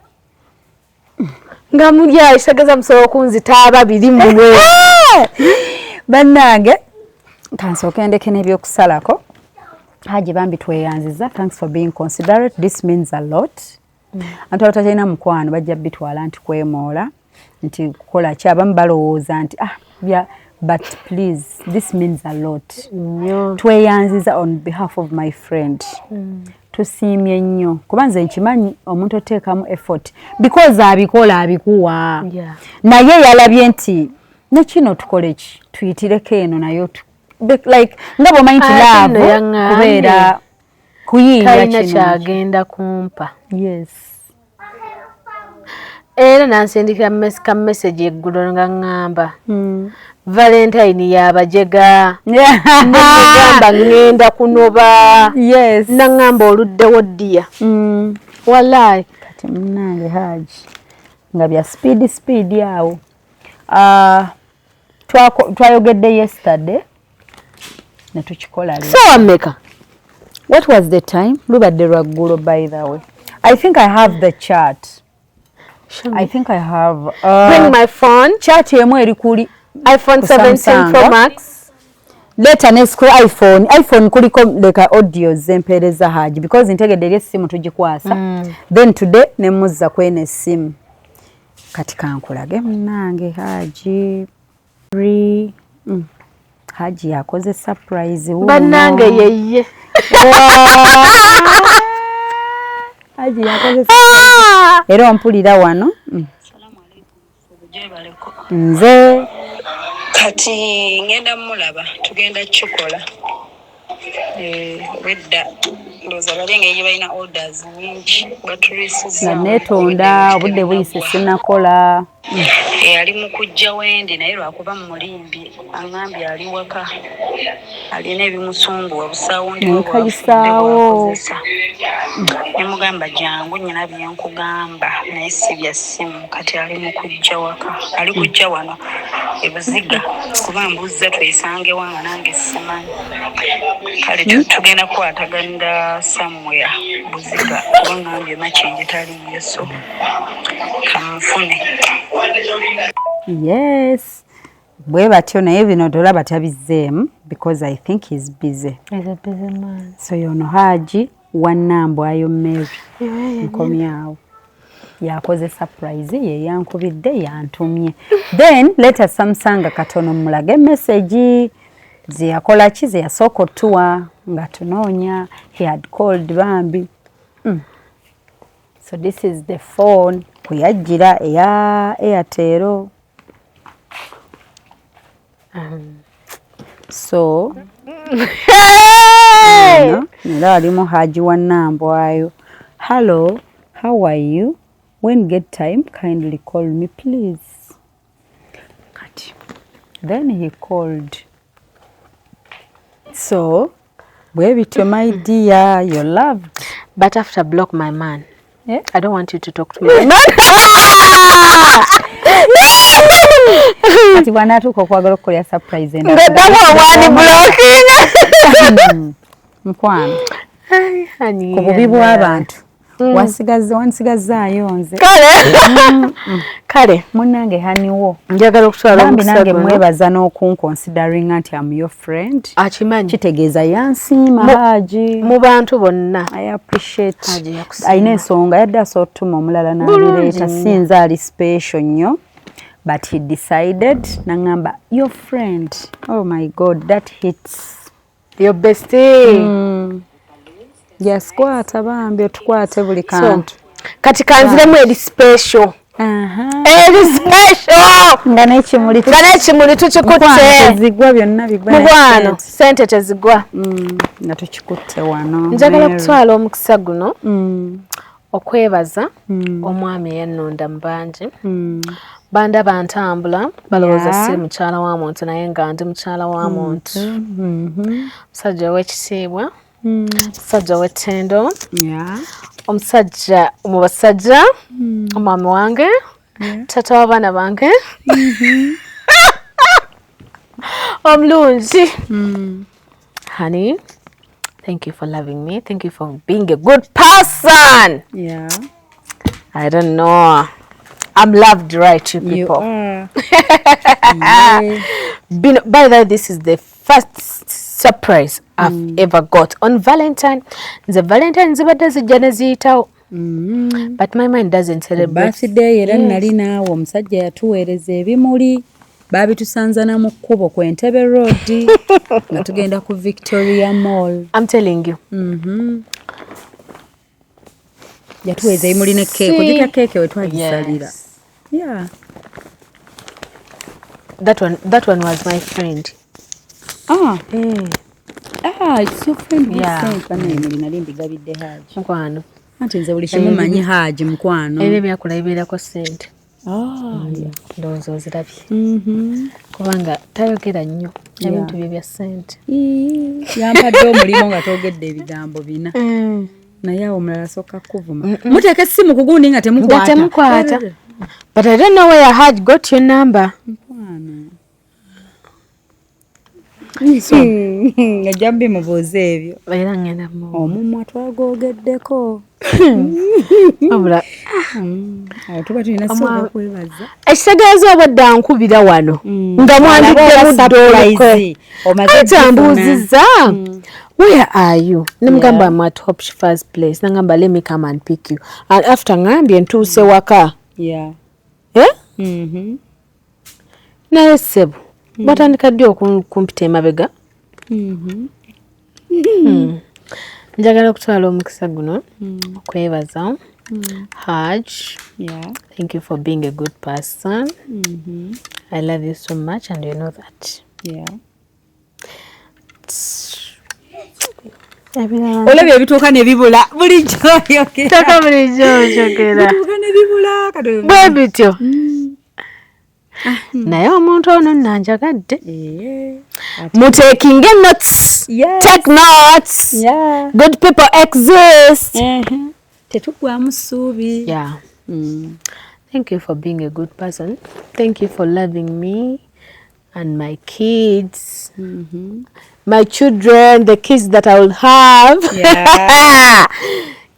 Nga muli awo, ekitegeeza musobola okunzita ababiri mmwe. Bannange, kansooke ndeke n'ebyokusalako. Haji, bambi tweyanziza, thanks for being considerate, this means a lot. Antu abatakyalina mukwano bajja bitwala nti kwemoola, nti kukola ki, abamu balowooza nti ah bya, but please, this means a lot. Nnyo. Tweyanziza on behalf of my friend. Tusiimye nnyo, kuba nze nkimanyi omuntu oteekamu effort because abikola abikuwa. Naye yalabye nti nekino tukole ki, tuyitireko eno nayo like nga bw'omanyi nti Ate nno love yaŋŋambye kubeera kuyiiya talina kino. Kyagenda kumpa. Yes. Era nansindikira ka message eggulo nga ŋŋamba Valentine yabajega, nemugamba ŋŋenda kunoba. Yes. Naŋŋamba oluddewo ddiya. Wallahi. Kati munange Haji nga bya speed speed awo. Ah, twayogedde yesterday ne tukikola leero. Sawa mmeka? What was the time? Lubadde lwaggulo. By the way, I think I have the chat. I think I have Bring my phone. Chat emu eri kuli iPhone ku 17 Samsung. Pro Max. Leeta ne iPhone. iPhone kuliko, leka audio zempeereza Haji, because ntegedde eri essimu tugikwasa. Then today nemuzza kweno essimu. Kati kankulage munnange Haji. Haji yakoze surprise wuuno. Bannange, yeye. Haji yakoze surprise. Era ompulira wano. Nze Kati ngenda mulaba, tugenda kukikola. Obwedda ndowooza bali engeri gye balina orders nyingi batulwisizza. Nga neetonda, obudde buyise sinakola. Ali mu kujja wendi, naye lwakuba mulimbi, aŋŋambye ali waka, alina ebimusumbuwa, busawundi bwe bwafudde. Nenkayisaawo. Bwakozesa. Nemugamba jangu, nyina byenkugamba, naye si bya ssimu. Kati ali mu kujja waka, ali kujja wano ebuziga, kuba mbuuza twesangewa nga nange simanyi. Kale tugenda kukwataganira somewhere Buziga, kuba ngambye Makindye taliyo, so kamufune. Yes, bwe batyo, naye bino tolaba tabizzeemu because I think he's busy. He's a busy man. So yono Haji wannambwayo Mary, nkomyawo, yakoze surprise, ye yankubidde, yantumye. Then leta Samsung katono mulage message zeyakola ki, ze yasooka otuwa nga tunoonya. He had called bambi. So this is the phone kuyajjira eya Airtel. So eno era alimu Haji wa Nambwayo. "Hello, how are you? When get time, kindly call me please." Kati then he called. So bwe bityo, my dear, you're loved. But after, block my man. Eh? I don't want you to talk to my man. Kati bw'anaatuuka okwagala okukolera surprise endala, Ng'oddamu omw'unblockinga. Mukwano, ku bubi bw'abantu wasigaza wansigazaayo nze. Kale kale. Munnange, honey wo, Njagala okutwala bambi omukisa nange guno. mwebaza n'okunconsideringa nti am your friend. Akimanyi. Kitegeeza yansiima. Haji, Mu bantu bonna, I appreciate. Haji yakusiima. Alina ensonga, yadde asobola otuma omulala n'abireeta. Sinza ali special nnyo, but he decided naŋŋamba your friend. Oh my God, that hits. Your bestie. Yes, kwata bambi, otukwate buli So, kantu. Kati kanziremu eri special. Eri special. Nga n'ekimuli. Nga n'ekimuli tukikutte. Tezigwa, byonna bigwa naye. Mukwano, Sente. Sente tezigwa. Nga tukikutte wano. Njagala Mary. kutwala omukisa guno okwebaza omwami eyannonda mu bangi. Bandaba ntambula, balowooza si mukyala wa muntu, naye nga ndi mukyala wa muntu. Musajja ow'ekitiibwa, musajja ow'ettendo, omusajja mu basajja, omwami wange, taata w'abaana bange omulungi. Honey, thank you for loving me, thank you for being a good person. I don't know, I'm loved, right, you You people? are. By the way, this is the first surprise I've ever got on Valentine. The Valentine zibadde zijja ne ziyitawo. But my mind doesn't celebrate. Birthday era nali naawe, omusajja yatuweereza ebimuli, baabitusanzana mu kkubo ku Entebbe Road nga tugenda ku Victoria Mall. I'm telling you. Yatuweereza ebimuli ne keeke. Ojjukira keeke we twagisalira? Yes. Yeah. That one was my friend. Ah. Ah, it's your friend who Yeah. sent. Bano ebimuli nali mbigabidde Haji. Mukwano. Anti nze buli kimu manyi Haji, mukwano. Ebyo byakula bibeerako ssente. Ah, yeah. Ndowooza ozirabye. Kubanga tayogera nnyo. Ebintu bye bya ssente. Ii, yampadde omulimu nga twogedde ebigambo bina, naye awo omulala asooka kuvuma, muteeka essimu ku gundi nga Nga temukwata. temukwata. But I don't know where I had got your number. Mukwano, ojja bimubuuza ebyo. Era ngenda mu. Omumwa twagwogeddeko. Wabula Awo tuba tulina sooka kwebaza. Ekitegeeza obadde ankubira wano nga mwandiddemu dda olukwe. Omaze. Ati ambuuzizza, "Where are you?" Nemugamba, "I'm at Hope Shifa's place." Nangamba, "Let me come and pick you." And after ngambye ntuuse waka. Eh? Naye ssebo, batandika ddi okumpita emabega? Njagala okutwala omukisa guno okwebaza Haj. Thank you for being a good person. I love you so much and you know that. Ebirala Olabye ebituuka ne bibula, bulijjo oyogera. Taka bulijjo njogera. Bituuka ne bibula kati. Bwe bityo, naye omuntu ono nanjagadde. Mutakinge notes. Take notes. Good people exist. Tetuggwamu ssuubi. Yeah. Thank you for being a good person. Thank you for loving me and my kids, my children, the kids that I will have.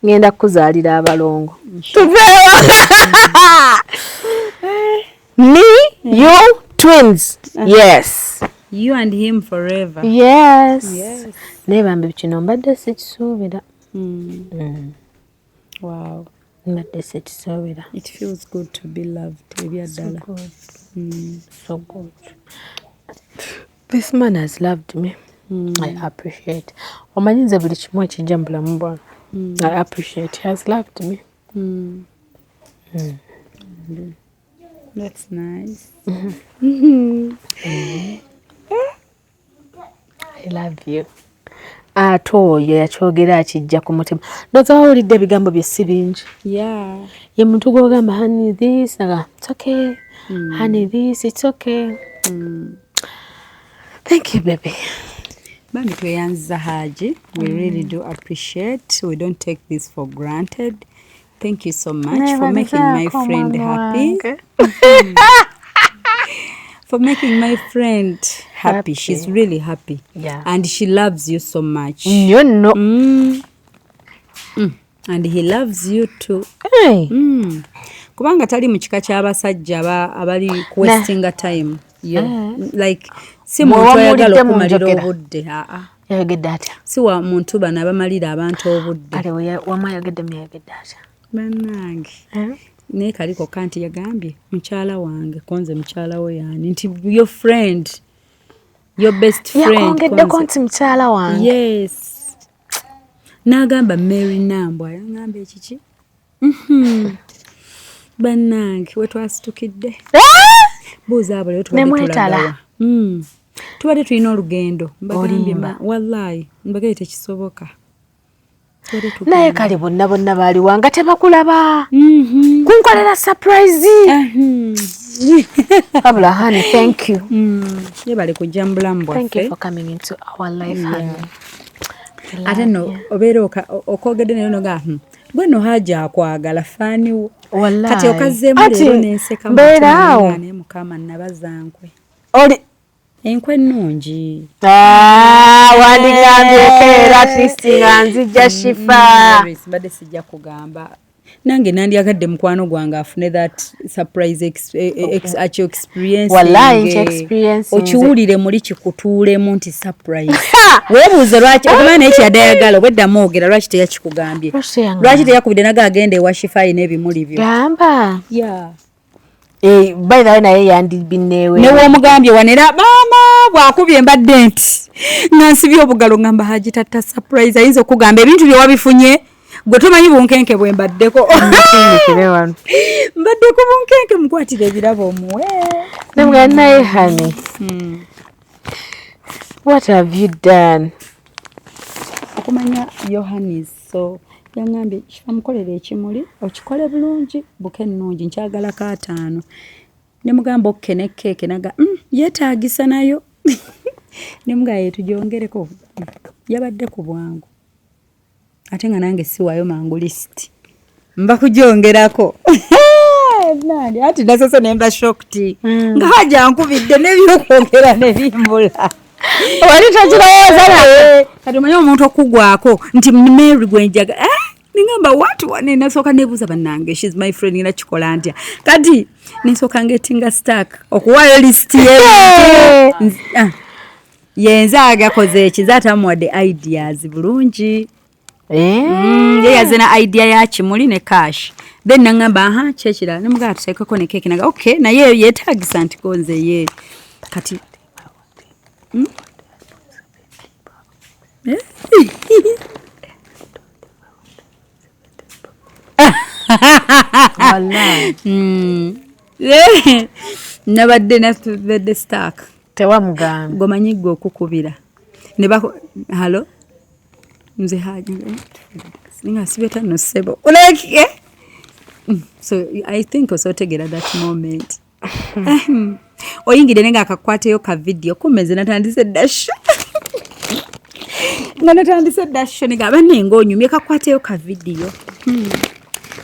Ngenda kuzaalira abalongo, tuveewo. Me, you, twins, yes. You and him forever. Yes. Yes. Naye bambi, kino mbadde sikisuubira. Wow. Mbadde sikisuubira. It feels good to be loved, ebyaddala. Good. So good. This man has loved me. I appreciate. Omanyi nze buli kimu ekijja mu bulamu bwange, I appreciate. He has loved me. That's nice. I love you. Ate oyo yakyogera akijja ku mutima. Ndowooza wawulidde ebigambo bye si bingi. Ye muntu gw'ogamba, "Honey, this," aga, "It's okay." "Honey, this, it's okay." Thank you, baby. Bambi, tweyanziza Haji. We really do appreciate. We don't take this for granted. Thank you so much for making my friend happy. For making my friend happy. Happy. She's really happy. And she loves you so much. Nnyo nno. And he loves you too. Hey. Kubanga tali mu kika ky'abasajja abali wastinga time. Yeah. Like si Bwe muntu ayagala wamuwulidde mu okumalira njogera. obudde. Aa. Yayogedde atya? Si wa muntu bano abamalira abantu obudde. Kale wamma ayageddemu, yayogedde atya? Bannange. Eh? Naye kaliko kanti yagambye mukyala wange, konze mukyala we yaani nti your friend, your best friend. Yakongeddeko konze. nti mukyala wange? Yes, n'agamba Mary Nambwa, yagamba ekiki. Bannange, wetwasitukidde buuza abo leero tubadde Nemwetala. tulagawa. Tubadde tulina olugendo. Mbagambye. Olimba. Wallahi mbagambye tekisoboka. Tubadde tugenda. Naye kale bonna bonna baaliwa nga tebakulaba kunkolera surprise? Wabula honey, thank you. Yebale kujja mu bulamu Thank you bwaffe. for coming into our life, honey. Ate nno obeera okwogedde naye noga, gwe nno haja akwagala faaniwo." Wallahi. Kati okazzeemu Ati, leero nenseka. mbeera awo. Naye Mukama nabaza nkwe Oli enkwe ennungi. Ah, wandigambyeko era at least nga nzijja, Shifa. Morris, mbadde sijja kugamba. Nange nandyagadde mukwano gwange afune that surprise akyo experience. Wallahi, nki experience nze. Okiwulire muli kikutuulemu nti surprise. Weebuuze lwaki okumanya, naye kyeyadde ayagala obweddamu ogera lwaki teyakikugambye? Lwaki teyangambye? Lwaki teyakubidde naga agenda ewa Shifa ayina ebimuli byo? Gamba. Yeah. Eh, by the way, naye yandibinneewe. Newomugambye wanera maama bwakubye mbadde nti nga nsibye obugalo ngamba Haji tatta surprise, ayinza okugamba ebintu bye wabifunye gwe tomanyi bunkenke bwe mbaddeko. Musindikire wano. Mbadde ku bunkenke, mukwatira ebirabo omuwe. Namugamba naye, "Honey, what have you done?" Okumanya Yohanis, so yaŋŋambye, "Kifa mukolere ekimuli okikole bulungi, bouquet ennungi, nkyagalako ataano." Ne mugamba okay, ne keeke naga yeetaagisa nayo." Ne mugamba yetugyongereko. Yabadde ku bwangu ate nga nange siwaayo mangu lisiti, mba kugyongerako. Nani ati nasoose nemba shocked nga haja nkubidde n'ebyokwogera ne bimbula. Wali tokirowooza naye. Kati omanyi omuntu okugwako nti Mary gwenjaga, eh? Ningamba what wane, nasooka nebuuza, bannange, she's my friend, ngenda kikola ntya? Kati nesooka ngetinga stuck okuwaayo lisiti y'ebintu. Ah, yenze agakoze eki, nze atamuwadde ideas bulungi. Ye yaze na idea ya kimuli ne cash, then nangamba aha, kyekirala nemugamba tuteekeko ne keeki, naga okay, naye yeetagisa nti konze ye kati. Eh? Wallahi. Nabadde nabadde stuck. Tewamugamba. Gomanyi gwe okukubira ne bako, "Hello, nze Haji nga sibeta no ssebo," like, eh? So I think osotegera that moment oyingire ne nga akakwateyo ka video kumeze natandise dasho nga natandise dasho ne gaba nenga onyumye kakwateyo ka video.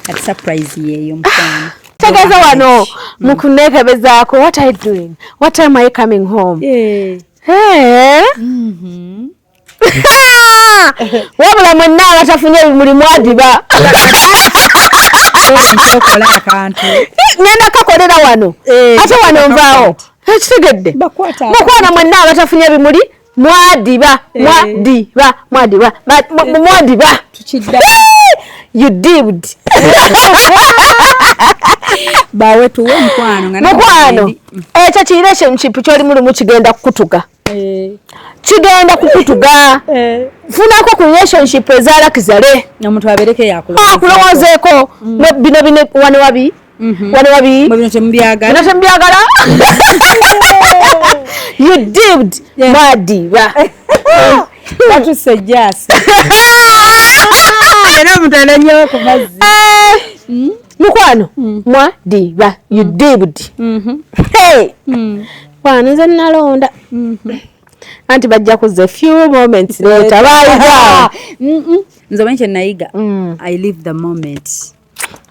Kati surprise yeeyo, mukwano. Tegeeza wano mu kuneekebezaako, "What are you doing? What time are you coming home?" Hey. Wabula mwenna abatafunye ebimuli mwadiba. Okola akantu. Ngenda kakolera wano. Ate wano nvaawo ekitegedde. Bakwata. Mukwano, mwenna abatafunye ebimuli mwadiba. Mwadiba, mwadiba, mwadiba. Tukidda. You dibbed. Bawe tuwe mukwano nga Mukwano, ekyo ki relationship kyolimu lumu kigenda kukutuga. Kigenda kukutuga. Funako ku relationship eza luxury. Omuntu abeereko yakulowooza. Akulowoozeeko. Bino bino wano wabi, wano wabi. Mwe bino temubyagala. Bino temubyagala. You dibbed, mwadiba. Batuse jasi era omuntu ananyewo ku mazzi. Mukwano, mwadiba, you dibbed. Hey, kwano nze nalonda anti bajja kuzza few moments later, bayiga. Nze omanyi kyenayiga? I live the moment.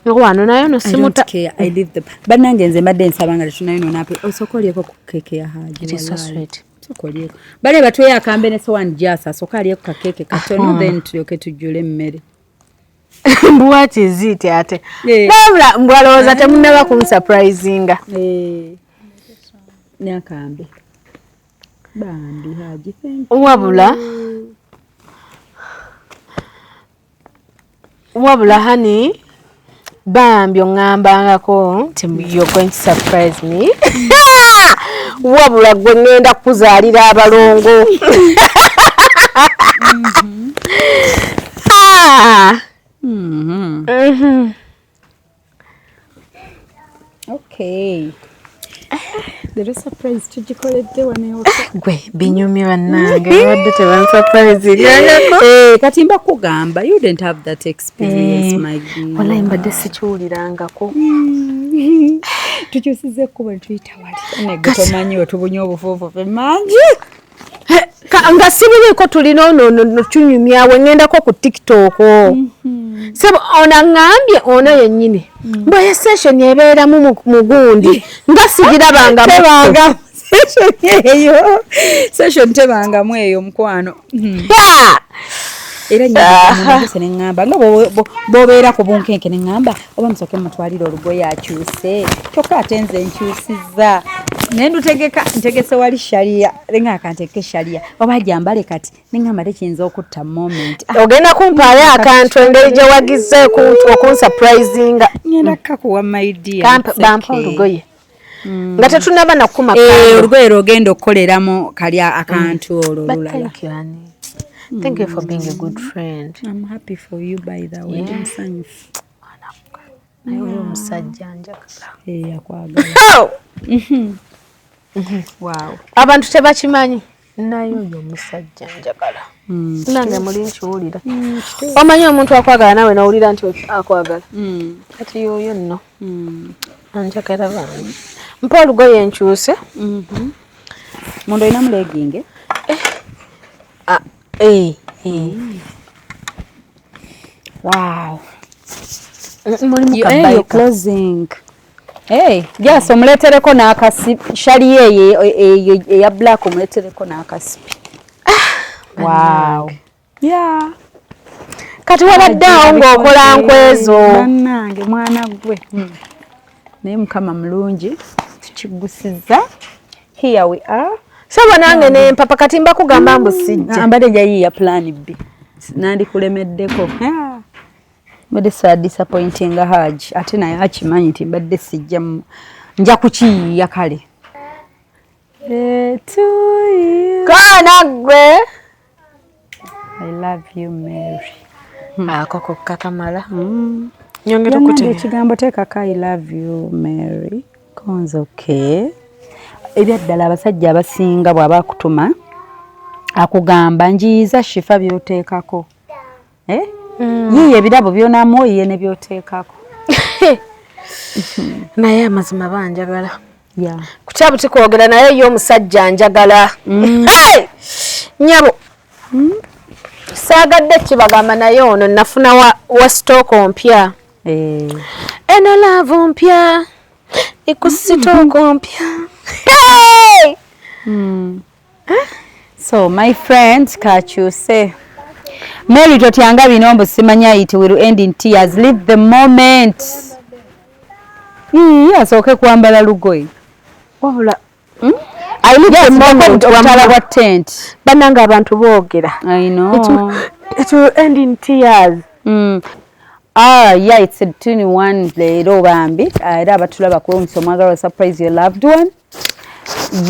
Wano nayo no I don't simuta. care. I leave them. Bannange nze mbadde nsaba nga tetunayonoona ape osooka olyeko ku keeke ya Haji. It is so wallahi. sweet. Sooka olyeko. Bale batweyo akambe ne sowaani gyasa asooka alyeko kakeeke katono then tulyoke tujjule emmere. Mbu what is it ate? Eh. Wabula mbu alowooza temunnaba kunsurprisinga. Eh. N'akambe. Bambi Haji, thank you. Wabula wabula honey bambi oŋŋambangako nti you're going to surprise me. Wabula gwe ŋŋenda kukuzaalira abalongo. Ah! Mhm. Okay. Leero surprise tugikoledde wano ewaka. Gwe binyumye bannange babadde tebansurprisingangako. Eh, kati mba kugamba you didn't have that experience, my dear. Walayi mbadde sikiwulirangako. Tukyusiza ekkubo ne tuyita wali. Negwe tomanyi we tubunye obufuufufe mangi. Nga sibiriiko tulina ono no tunyumyawe ŋŋendako ku TikTok. Sebo ono aŋŋambye ono yennyini mbwe session ebeeramu mu gundi nga sigirabanga. Tebanga session eyo. Session tebangamu eyo mukwano. Era nyinza ne ŋŋamba nga bw'obeera ku bunkenke ne ŋŋamba oba musooke mutwalire olugoye akyuse kyokka ate nze nkyusizza naye ndutegeka ntegese wali shaliya nga akanteeke shaliya oba gyambale kati ne ŋŋamba tekiyinza okutta moment. Ah, Ogenda kumpaayo akantu engeri gye wagize okunsurprisinga. Ngenda kukakuwa, my dear. Kampe- It's Bampa okay. olugoye nga tetunaba nakuma. Eh, olugoye lwogenda okukoleramu kali akantu olwo But olulala. thank you, honey. Thank you for being a good friend. I'm happy for you, by the way. Ndi musanyufu. Naye oli omusajja njagala. Eh, akwagala. Oh! Wow. Abantu tebakimanyi naye oyo omusajja njagala. Nange muli nkiwulira. Omanyi omuntu akwagala naawe nawulira nti akwagala. Kati yoyo nno anjagala bambi. Mpa olugoye nkyuse. Munda olinamu legging? Ah, eh, eh. Wow. Mulimu You, hey, you're kabayika. closing. Hey, just omuleetereko n'akasipi shali eyo eyo eya black omuleetereko n'akasipi. Wow. Yeah. Kati wabadde awo ng'okola nkwezo. Bannange mwana gwe. Naye Mukama mulungi tukiggusiza. Here we are. Sebo nange nempapa kati mbakugamba mbu sijja. Mbadde njayiiya plan B. Nandikulemeddeko. Ah. Mbadde saa disappointinga Haji ate naye akimanyi nti mbadde sijja nja kukiyiiya kale. Kaana gwe. I love you, Mary. Ako kokka kamala. Nyongera Bannange okutegeera. ekigambo teekako I love you Mary. Konze okay. Ebyaddala abasajja abasinga bw'aba akutuma akugamba njiyiza Shifa by'oteekako. Eh? Yiiya ebirabo by'onaamuwa oyiye ne by'oteekako. Naye amazima banjagala. Yeah. Kutya buti kwogera naye ye omusajja njagala. Hey! Nyabo. Saagadde kibagamba naye ono nafuna wa stock mpya. Eh. Eno love mpya. Iku stock mpya. Hey! So my friend kakyuse. Mary totyanga bino mbu simanya it will end in tears. Live the moment. Ii, asooke kwambala lugoye. Wabula I live the moment. Obutala bwa tent. Bannange abantu boogera. I know. It will end in tears. Ah, yeah, it's a 21 leero bambi. Ah, era abatulaba ku Omwagala surprise your loved one.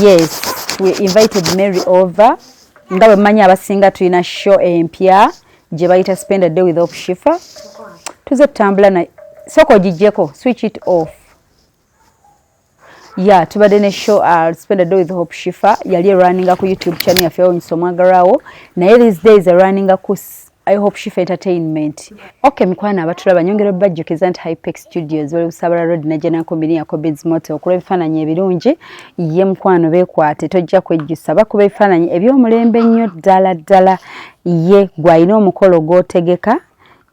Yes, we invited Mary over. Nga bwe mmanyi abasinga tulina show empya gye bayita Spend a Day with Hope Shifa. Tuze tutambula na sooka ogiggyeko, switch it off. Yeah, tubadde ne show Spend a Day with Hope Shifa yali erunninga ku YouTube channel yaffe Owunyisa Omwagalwawo naye these days erunninga ku I Hope Shifa Entertainment. Okay, mikwano abatulaba nyongera obbajjukiza nti Hypex Studios bali Busabala Road Najjanankumbi ya Cobids Motel okulaba ebifaananyi ebirungi ye mukwano beekwate tojja kwejjusa bakuba ebifaananyi eby'omulembe ennyo ddala ddala ye gw'alina omukolo gw'otegeka.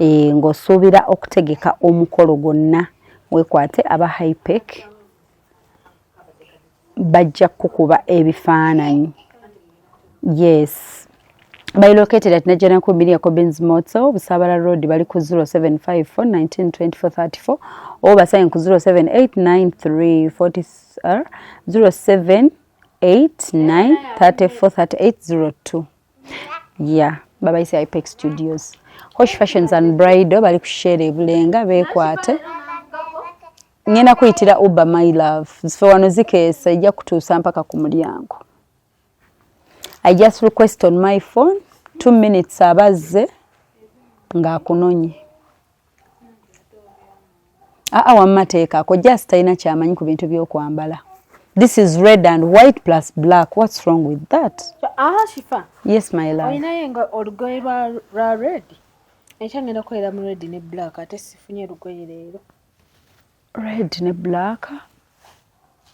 Ng'osuubira okutegeka omukolo gwonna, weekwate aba Hypec bajja kukuba ebifaananyi. Yes. Bali located at Najjanankumbi near Cobbins Motel, Busabala Road, bali ku 0754 19 24 34 oba basange ku 078 93 40 0789 34 38 02. Yeah, babayise Ipex Studios. Hosh Fashions and Bridal bali ku Shell e Bulenga, beekwate. Ngenda kuyitira Uber, my love. Ffe wano zikeesa, ejja kutuusa mpaka ku mulyango. I just request on my phone, 2 minutes abazze ng'akunonye. Aa, wamma teekaako, just talina kyamanyi ku bintu by'okwambala. This is red and white plus black. What's wrong with that? Aha, Shifa. Yes, my love. Olinayo nga olugoye lwa red? Enkya ngenda kukolera mu red ne black, ate sifunye lugoye leero. Red ne black,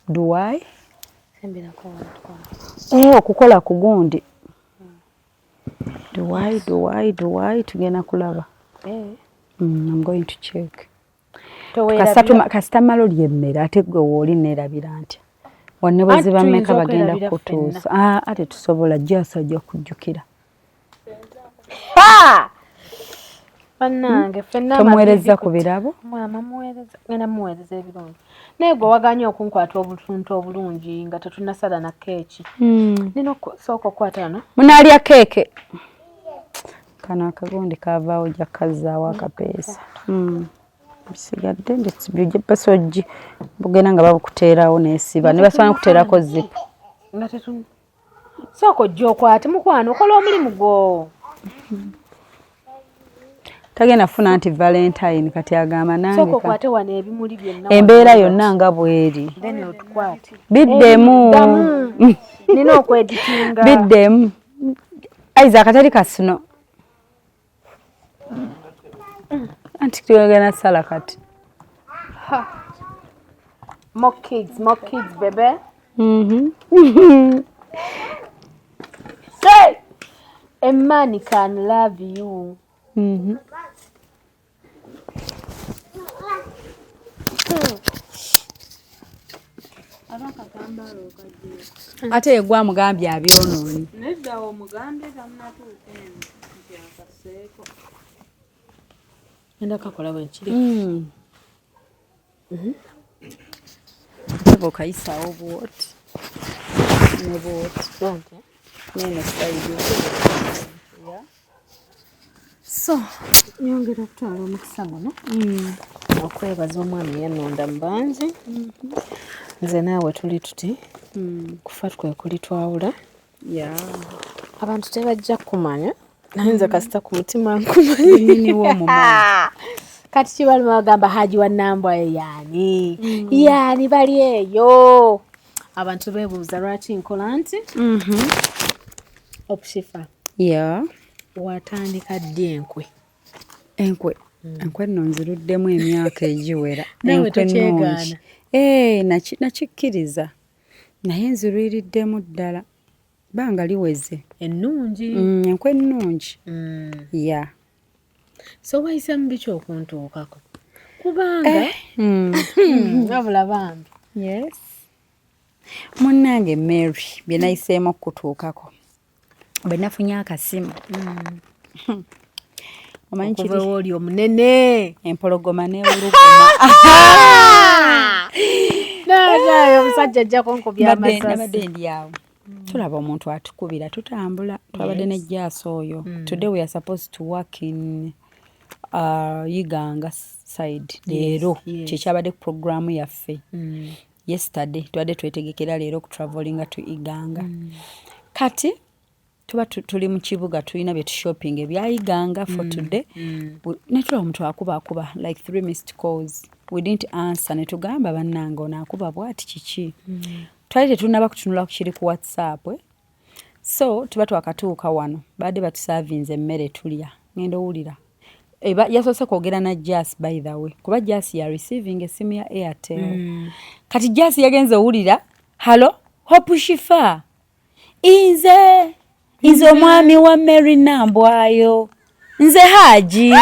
do I? Sembirako wano. Eh, okukola ku gundi. Do I, do I, do I? Tugenda kulaba. I'm going to check. Kasita malo lyemmere, ate gwe wooli neerabira ntya? Wanne bwe Anti ziba mmeka tuyinza bagenda okwerabira. Kutuusa. Ah, ate tusobola jasa ajja kujjukira. Bannange, ffenna. Tomuweereza ku birabo? Mwama muweereza, ngenda muweereza ebirungi, naye gwe waganye okunkwata obutuntu obulungi nga tetunnasala na keeki. Nina okusooka okukwata wano. Munaalya keeke? Kano akagundi kavaawo, ojja kazzaawo akapeesa. Bisigadde basogi bugenda nga babukuteerawo nesiba ne basobola nkuteerako zipu. Nga tetun sooka ojja okwate, mukwano, okola omulimu gwo. Tagenda funa nti Valentine kati agamba nange Sooka okwate wano ebimuli byonna. Embeera yonna nga bweri. Then otukwate. Biddemu. Ddamu. Nina okweditinga. Biddemu, Isaac, atali kasino anti tuyagala sala kati. More kids, more kids, baby. Say, a man can love you. Ate ye gwamugambye abyonoonye. Nedda, omugambye tamunatuuka eno nti akaseeko. Ngenda kakola bwe nkiri. Ate bw'okayisaawo bwoti ne bwoti neno side. So nyongera okutwala omukisa guno okwebaza omwami yannonda mu bangi. Nze naawe tuli tuti, kufa kwe kuli twawula. Abantu tebajja kukumanya, naye nze kasita ku mutima nkumanyi. Nnyini w'omumanyi. Kati kibaluma bagamba Haji wa Nambwayo yaani yaani bali eyo abantu beebuuza lwaki nkola nti Okushifa. Watandika ddi enkwe? Enkwe, enkwe nno nziruddemu emyaka egiwera. Naawe Enkwe tokyegaana. nnungi. Nakikkiriza, naye nzirwiriddemu ddala bbanga liweze. Ennungi. Enkwe ennungi, ya. So wayise mu biki okuntuukako? Kubanga wabula bambi. Yes, munnange Mary, bye nayiseemu okukutuukako, bwe nafunye akasimu, omanyi okuva kiri ewooli omunene empologoma n'ewuluguma. Naye omusajja ajja kunkubya Nabadde amasasi. Ndi awo, tulaba omuntu atukubira, tutambula, twabadde ne Jaasi oyo. Today we are supposed to work in Iganga side leero. Kyekyabadde ku programu yaffe yesterday. Tubadde twetegekera leero okutravelinga to Iganga. Kati tuba tuli mu kibuga, tulina bye tushopping ebya Iganga for today. Netulaba omuntu akuba, akuba like three missed calls. We didn't answer, ne tugamba, "Bannange, ono akuba bwati kiki?" Twali tetunaba kutunula ku kiri ku WhatsApp, eh? So tuba twakatuuka wano, badde batusavinze emmere tulya, ngenda owulira eba yasoose kwogera na Jas, by the way, kuba Jas ya receiving essimu ya Airtel. Kati Jas yagenze owulira, "Hello, Hope Shifa, nze omwami wa Mary Nambwayo, nze Haji."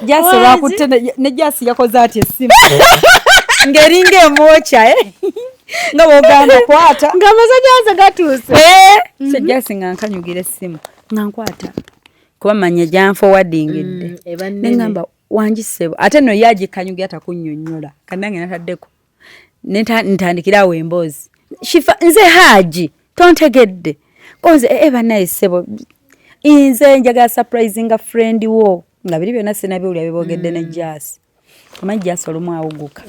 Jasi olwakutte ne Jasi yakoze ati essimu ng'eringa emwokya, eh? Nga bw'ogamba kwata nga amasanyalaze gatuuse. Eh! So Jasi nga nkanyugira essimu nga nkwata kuba manya gyanforwardingidde. Eba nnene. Neŋŋamba, "Wangi ssebo?" Ate nno ye agikanyugira takunnyonnyola, kanange nataddeko ntandikira awo emboozi. "Shifa, nze Haji, tontegedde konze ee bannaye ssebo, nze njagala surprisinga friend wo." Nga biri byonna sinabiwulira bibogedde ne Jasi. Omanyi Jasi olumu awuguka.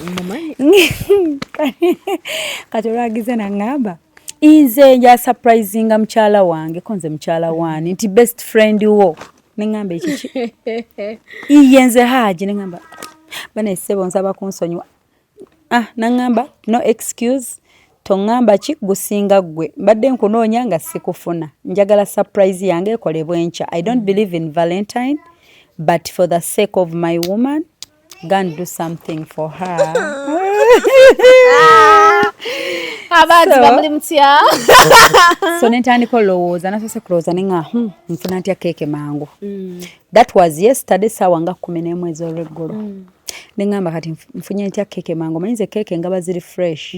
Kati olwagize naŋŋamba, "Nze nja surprisinga mukyala wange." Ko nze, "Mukyala waani?" Nti, "Best friend wo." Neŋŋamba, "Ekiki?" "Iye, nze Haji." Neŋŋamba, "Bane ssebo, nsaba kunsonyiwa." Ah, naŋŋamba, "No excuse, toŋŋamba ki gusinga ggwe, mbadde nkunoonya nga sikufuna. Njagala surprise yange ekolebwe enkya. I don't believe in Valentine, but for the sake of my woman, go and do something for her." Abaanzi bamuli mutya? So nentandika olowooza, nasoose kulowooza nenga, nfuna ntya keeke mangu?" That was yesterday, saawa nga 11 ez'olweggulo. Neŋŋamba, "Kati nfunye ntya keeke mangu?" Omanyi nze keeke ngaba ziri fresh.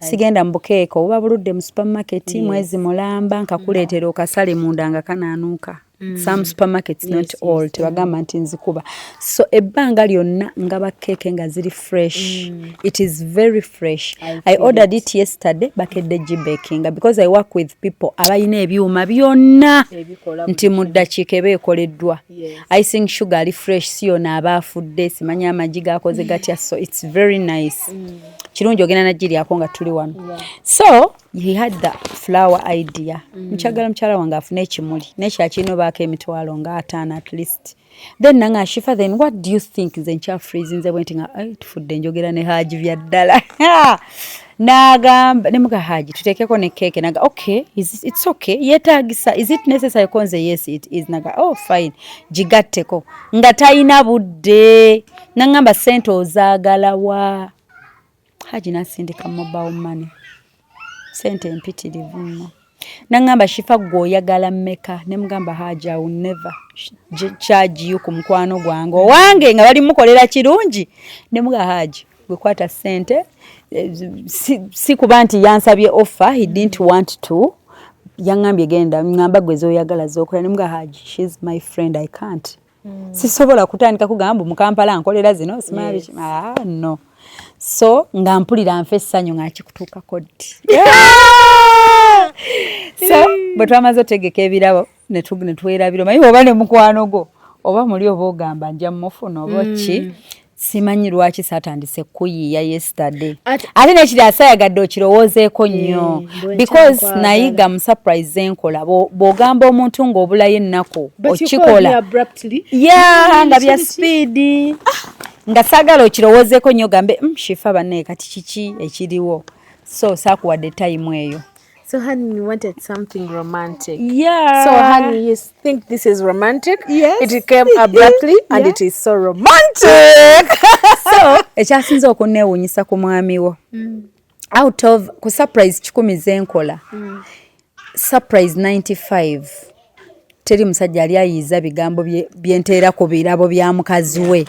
Sigenda mu bukeeke obuba buludde mu supermarket mwezi mulamba nkakuleetera okasale munda nga kanaanuuka. Some supermarkets, not all, tebagamba nti nzikuba. So ebbanga lyonna ngaba keeke nga ziri fresh. It is very fresh. I ordered it yesterday, bakedde gibakinga because I work with people abalina ebyuma byonna Ebikola. nti mu ddakiika eba ekoleddwa. Icing sugar ali fresh, si yona aba afudde, simanyi amagi gakoze gatya. So it's very nice. Kirungi ogenda nagiryako nga tuli wano. So he had the flower idea. Nkyagala mukyala wange afune ekimuli nekyakirina obaako 500,000 at least. Then nanga, "Shifa, then what do you think?" Nze nkyafreezinze bwe nti nga, "Ai, tufudde njogera ne Haji bya ddala." N'agamba, nemuga, "Haji, tuteekeko ne keeke." Naga, "Okay, it's okay, yeetagisa, is it necessary?" Konze, "Yes, it is." Naga, "Oh, fine, gigatteko." Nga talina budde. Naŋŋamba, "Sente ozaagala wa?" Haji n'asindika mobile money, sente empitirivu nno. Naŋŋamba, "Shifa, gwe oyagala mmeka?" Ne mugamba, "Haji, I will never charge you ku mukwano gwange owange nga bali mukolera kirungi." Ne muga, "Haji, gwe kwata sente." Si kuba nti yansabye offer, he didn't want to. Yaŋŋambye, "Genda." Ŋŋamba, "Gwe z'oyagala z'okola." Ne muga, "Haji, she's my friend, I can't, sisobola kutandika kugamba mu Kampala nkolera zino, simanyi biki." Ah, no. So nga mpulira nfa essanyu nga nkikutuukako ddi. So bwe twamaze otegeka ebirabo ne twerabira. Omanyi oba ne mukwano gwo oba muli oba ogamba nja mufuna oba ki, simanyi lwaki saatandise kuyiiya yesterday. Ate nekiri asayagadde okirowoozeeko nnyo mbwe because nkyakwagala. Nayiga mu surprise zenkola, bw'ogamba omuntu ng'obulayo ennaku But you called me okikola abruptly. Ya nga bya speed, nga saagala okirowoozeeko nnyo gambe, Shifa bannaye, kati kiki ekiriwo?" So saakuwadde time eyo. So, honey, you wanted something romantic. Yeah. So, honey, you think this is romantic? Yes. It came abruptly and it is so romantic. So ekyasinze okunneewuunyisa ku mwami wo, out of ku surprise 100 zenkola, surprise 95 teri musajja ali ayiiza bigambo byenteera ku birabo bya mukazi we.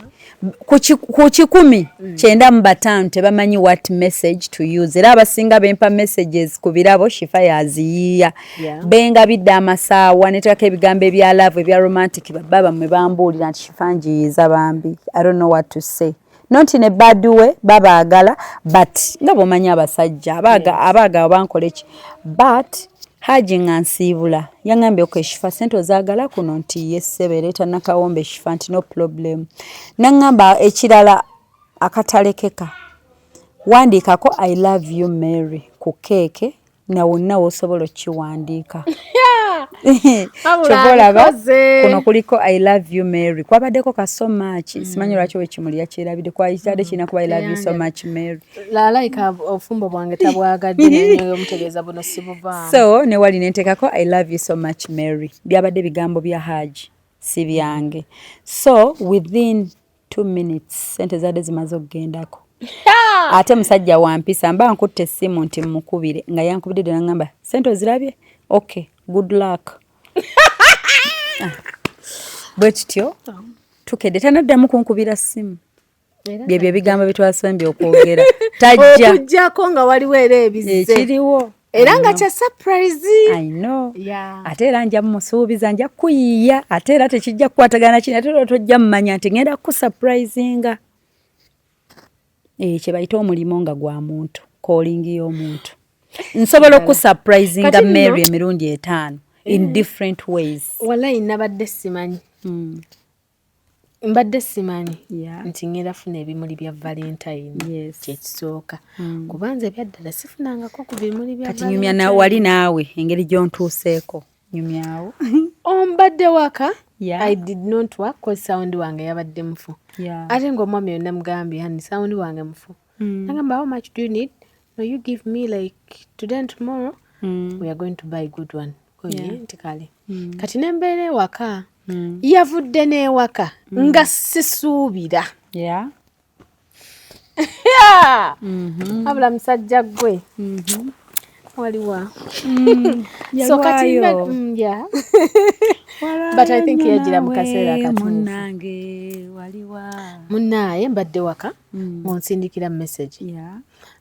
Ku 195 tebamanyi what message to use. Era abasinga bempa messages ku birabo, Shifa yaziyiiya. Bengabidde amasaawa neteekako ebigambo ebya love, ebya romantic, babba bammwe bambuulira nti, "Shifa, njiyiza bambi, I don't know what to say." Not in a bad way, babaagala, but nga bw'omanyi abasajja abaaga bankola eki. But Haji nga nsiibula yaŋŋambye, "Okay Shifa, sente ozaagala kuno?" Nti, "Yes ssebe, leeta nakawombe." Shifa nti, "No problem." Naŋŋamba, "Ekirala akatalekeka, wandiikako 'I love you Mary' ku keeke na wonna w'osobola okkiwandiika." Kyova olaba abikoze. Kuno kuliko "I love you Mary", kwabaddeko ka "so much". Simanyi lwaki owekimuli yakyerabidde, kwakitadde kirina kuba "I love you so much Mary". Lalayika obufumbo bwange tabwagadde naye omutegeeza buno sibuvaamu. So ne wali nenteekako "I love you so much Mary". Byabadde bigambo bya Haji, si byange. So within 2 minutes sente zadde zimaze okugendako. Ate musajja wampisa, mba nkutte essimu nti mukubire nga yankubidde dde, naŋŋamba, "Sente ozirabye? Okay, good luck." Ah. Bwe kityo. Tukedde tanaddamu kunkubira ssimu. Byebyo ebigambo byetwasembye okwogera, tajja. Okuggyako nga waliwo era ebizze. Ekiriwo. Era nga kya surprise. I know. Yeah. Ate era nja musuubiza, nja kuyiiya, ate era tekijja kukwatagana kino, ate era tojja mumanya nti ngenda kusurprisinga. Kye bayita omulimu nga gwa muntu, calling y'omuntu. Nsobola okusurprisinga Kati nno- Mary emirundi 5 in different ways. Wallahi nabadde simanyi, mbadde simanyi nti ngenda funa ebimuli bya Valentine. Kyekisooka, kuba nze ebyaddala sifunangako ku bimuli bya Kati nyumya na Valentine. Wali naawe engeri gy'ontuuseeko, nyumyawo. Ombadde waka. I did not work 'cause sound wange yabadde mufu. Ate ng'omwami oyo namugambye, "Honey, sound wange mufu." Nagamba, "How much do you need? No, you give me like today and tomorrow, we are going to buy good one." Oye, nti kale. Kati nembeera ewaka, yavudde n'ewaka nga sisuubira. Yeah! Wabula musajja gwe waliwa. So kati Yalwayo. Yeah. But I think yagira mu kaseera akatuufu. Munnange waliwa? Munnaaye mbadde waka, ng'onsindikira message.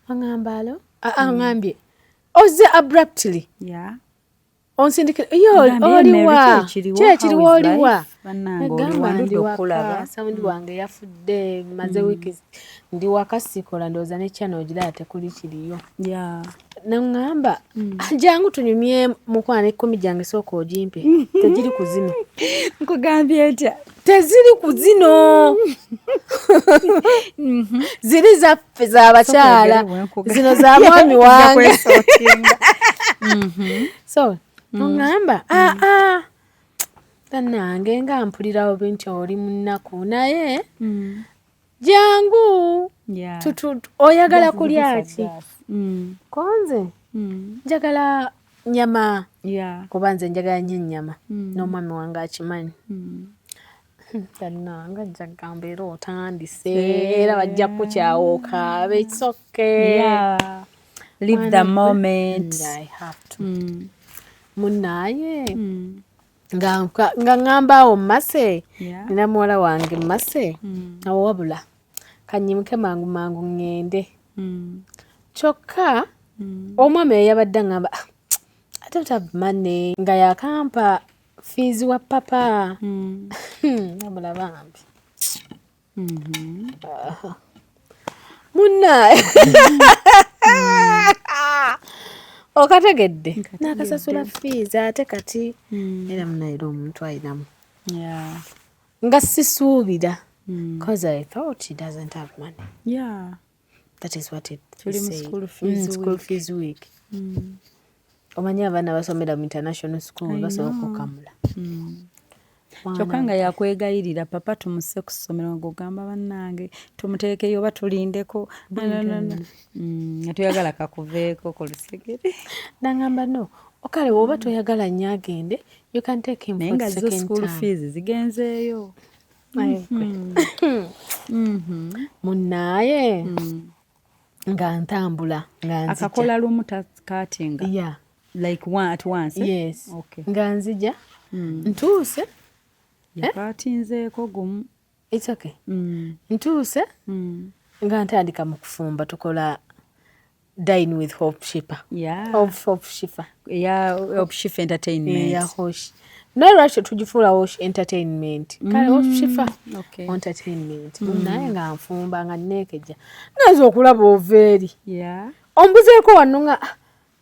Aŋŋamba, "Hello." Aŋŋambye, "Ozze abruptly." Onsindikira yo, Ogambye, "Oliwa?" "Mary, ki ekiriwo? Ki ekiriwo? How is Oliwa?" life? Bannange, Nagamba, oliwa? "Ndi Ndudde waka, okulaba. Sound wange yafudde, maze wiiki ndi waka sikola, ndowooza ne channel ogiraba tekuli kiriyo." Naŋŋamba, "Jangu tunyumye mukwano, 10 gyange sooka ogimpe, tegiri ku zino." Nkugambye ntya? Teziri ku zino, ziri zaffe z'abakyala, zino za mwami wange. So oŋŋamba, "Aa, bannange, nga mpulirawo nti oli munaku, naye jangu oyagala kulya ki?" Konze njagala nyama, kuba nze njagala nnyo ennyama, n'omwami wange akimanyi. Bannange, ajja kugamba, "Era otandise, era bajja kukukyawa okaabe." It's okay. Yeah. Live the moment. I have to. Munnaaye, nga ŋŋamba awo mmase, nina muwala wange mmase awo, wabula kanyimuke mangu mangu ŋŋende. Kyokka omwami oyo yabadde aŋŋamba, "Ah, I don't have money," nga yakampa fees wa papa. Wabula bambi. Aha. Munnaaye, okategedde, n'akasasula fees, ate kati era munnaye, era omuntu ayinamu nga sisuubira, 'cause I thought he doesn't have money. That is what it Tuli mu said. School fees School week. Fees week. Omanyi abaana basomera mu international school I basobola know. okukamula. Kyokka nga yakwegayirira, "Papa, tumuse ku ssomero," ng'ogamba, "Bannange, tumuteekeyo oba tulindeko?" Nga toyagala kakuveeko ku lusegere. Nangamba, "No, okale woba toyagala nnyo agende, you can take him Naye for nga the zo second school term." fees zigenzeeyo. Munnaaye, nga ntambula nga nzija. Akakola lumu takatinga? Yeah. Like one at once, eh? Yes. Okay. Nga nzija, ntuuse. Yakaatinzeeko gumu. It's okay. Ntuuse, nga ntandika mu kufumba, tukola Dine with Hope Shifa. Of Hope Shifa. Eya Hope Shifa Entertainment. Eya Hosh. Naye lwaki tugifuula Hosh Entertainment? Kale Hope Shifa Entertainment. Naye nga nfumba, nga neekejja, naza okulaba ova eri. Ombuzeeko wano nga ah,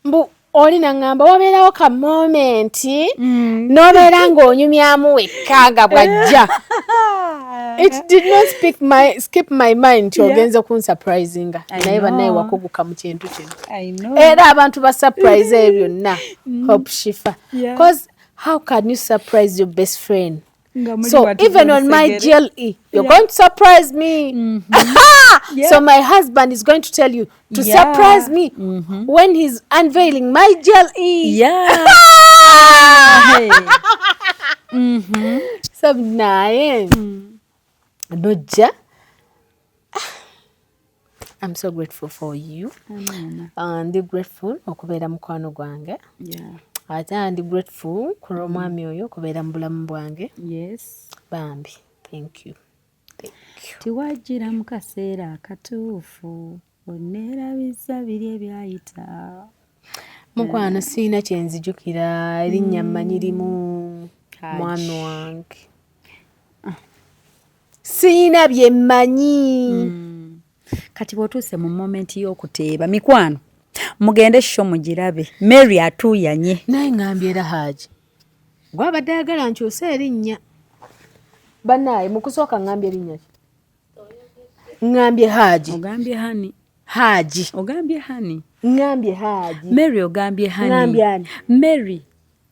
mbu oli naŋŋamba wabeerawo ka moment n'obeera ng'onyumyamu wekka nga bw'ajja. It did not skip my mind nti ogenze kunsurprisinga. I Naye bannaye, know. wakuguka mu kintu kino. I know. Era abantu ba surprise ebyo byonna Hope Shifa. 'Cause how can you surprise your best friend? Nga muli So watu even on my lusegere. GLE, you're going to surprise me. So my husband is going to tell you to surprise me when he's unveiling my GLE. Hey. So naye nojja. I'm so grateful for you. Amen. Ndi grateful okubeera mukwano gwange. Ate ndi grateful ku lw'omwami oyo okubeera mu bulamu bwange. Bambi. Thank you. Tiwajjira mu kaseera akatuufu, oneerabiza biri ebyayita. Mukwano, siina kyenzijukira, erinnya mmanyi limu. Haji. Mwami wange, siina bye mmanyi. Kati bw'otuuse mu moment y'okuteeba, mikwano, mugende show mugirabe, Mary atuuyanye. Naye ŋŋambye era Haji gwabadde ayagala nkyuse erinnya. Bannaaye, mu kusooka ŋŋambye erinnya ki? Ŋŋambye Haji. Ogambye honey. Haji. Ogambye honey. Ŋŋambye Haji. Mary, ogambye honey. Ŋŋambye ani? Mary,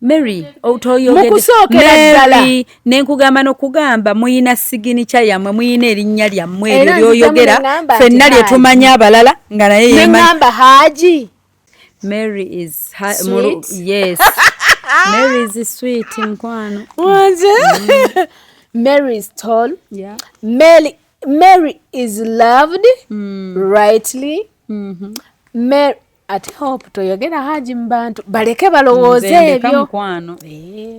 Mary, toyogedde. Mu kusookera ddala. Mary, nenkugamba n'okugamba muyina signature yammwe, muyina erinnya lyammwe eryo Era nzija lyoyogera muneŋŋamba nti ffenna lye Haji. Tumanyi abalala nga naye Ne yemanyi. ŋŋamba Haji. Mary is Sweet. Yes, Mary is sweet, mukwano. Wanze Mary is tall. Mary is loved rightly. Mary ate Hope, toyogera Haji mu bantu, baleke balowooze Nze ndeka. ebyo. Mukwano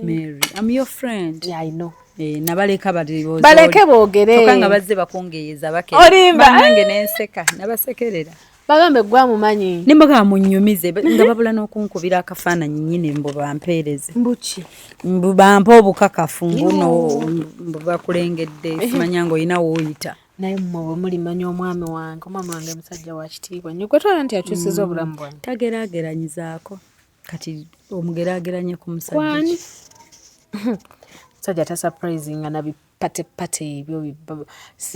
Mary, I'm your friend. Yeah, I know. Eh, nabaleka balowooze. Baleke boogere. Kyokka nga bazze bakungeeyeza bakere. Olimba. Bannange, nenseka nabasekerera. Bagambe gwamumanyi. Ne mbagamba munnyumize, nga babula n'okunkubira akafaananyi nnyini mbu bampeereze. Mbuki? Mbu bampe obukakafu mbuno mbu bakulengedde, simanya ng'olina w'oyita. Naye mmwe bwe mulimanya omwami wange, omwami wange musajja wa kitiibwa nnyo, gwe twala nti akyusiza obulamu bwange. Tageraageranyizaako, kati omugeraageranye ku musajja Kwani? ki? Musajja tasurprisinga na bipatepate ebyo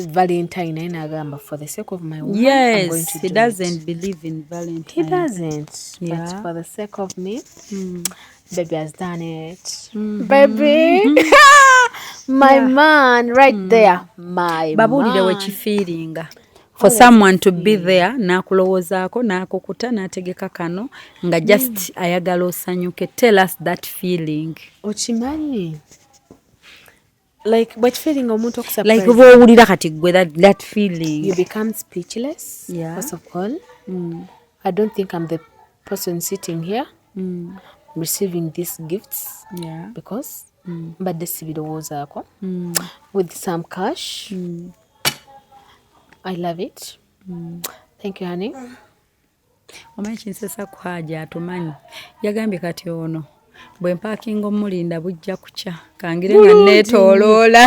Valentine, naye n'agamba, "For the sake of my woman, I'm going Yes, to he do doesn't it." believe in Valentine. He doesn't, but for the sake of me, baby has done it. Baby, my man right there, my Babuulire man. wekifiiringa for someone to be there n'akulowoozaako, n'akukuta, n'ategeka kano nga just ayagala osanyuke. Tell us that feeling. Okimanyi, like bwekifeeling omuntu okusurprise, Like bw'owulira kati gwe that feeling. You become speechless. First of all, I don't think I'm the person sitting here receiving these gifts because mbadde sibirowoozaako, with some cash. I love it. Thank you, honey. Omanyi kinsesa ku Haji, atumanyi, yagambye kati ono bwe mpaakinga omulinda bujja kukya, kangire nga neetooloola.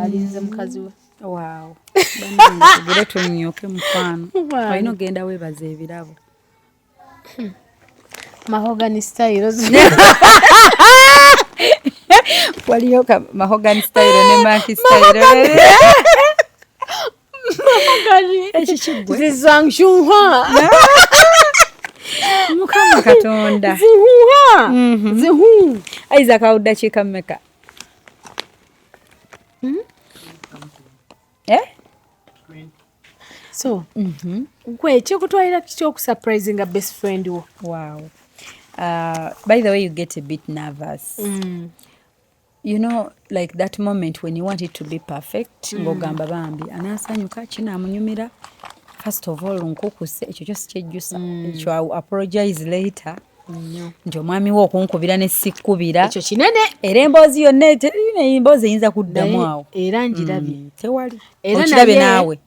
Alinze mukazi we. Waaw, bannange, tugire tunyuke, mukwano. Olina ogenda weebaza ebirabo. Mahogany style. Waliyo ka mahogany style ne maki style. Ekikigwe. Zizangshunha. Mukama Katonda. Zihuha zihu. Isaac, awo ddakiika mmeka? Eh? So gwe kikutwalira kiki okusurprisinga best friend wo? Wow. By the way, you get a bit nervous. Like that moment when you want it to be perfect, ng'ogamba bambi anaasanyuka, kinaamunyumira. First of all, nkukuse, ekyo kyo sikyejjusa. Ekyo I will apologize later. Nti omwami we okunkubira ne sikkubira. Ekyo kinene. Era emboozi yonna terina emboozi eyinza kuddamu Naye awo. era njirabye. Tewali. Era Okirabye naye- naawe.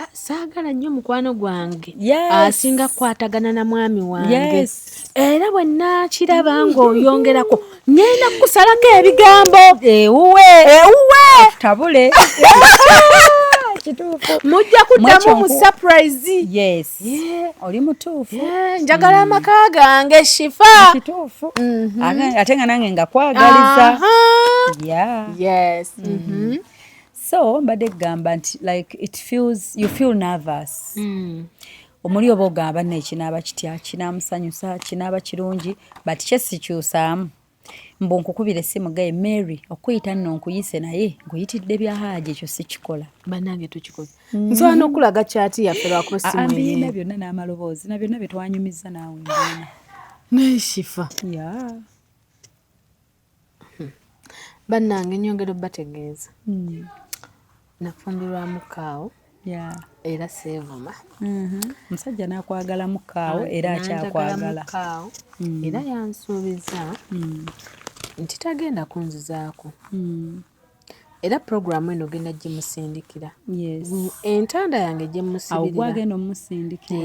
Ah, saagala nnyo mukwano gwange Yes. asinga kukwatagana na mwami wange. Yes. Era bwe naakiraba ng'oyongerako, ngenda kukusalako ebigambo. Ewuwe. Ewuwe. Tabule. Kituufu. Mujja kuddamu mu Mwekyo surprise. Yes. Oli mutuufu. Yeah, njagala amaka gange, Shifa. Kituufu. Ate nga nange nga kwagaliza. Aha. Yeah. Yes. So mbadde kugamba nti like it feels, you feel nervous. Omuli oba ogamba nno ekinaaba kitya, kinaamusanyusa, kinaaba kirungi, but kye sikyusaamu. Mbu nkukubira essimu gaye, "Mary, okuyita nno nkuyise, naye nkuyitidde bya Haaji," ekyo sikikola. Bannange, tukikoze. Nsobola n'okulaga chat yaffe lwakuba Ah, essimu mbiina eri. byonna n'amaloboozi na byonna bye twanyumiza naawe mbiina. Naye Shifa, Yeah. bannange, nyongera obbategeeza, nafumbirwamu kaawo. Era seevuma. Musajja n'akwagalamu kaawo era akyakwagala. Kaawo era yansuubiza nti tagenda kunzizaako. Era puroguramu eno ogenda gimusindikira. Yes. Entanda yange Awo gyemusibirira. Gwagenda omusindikira.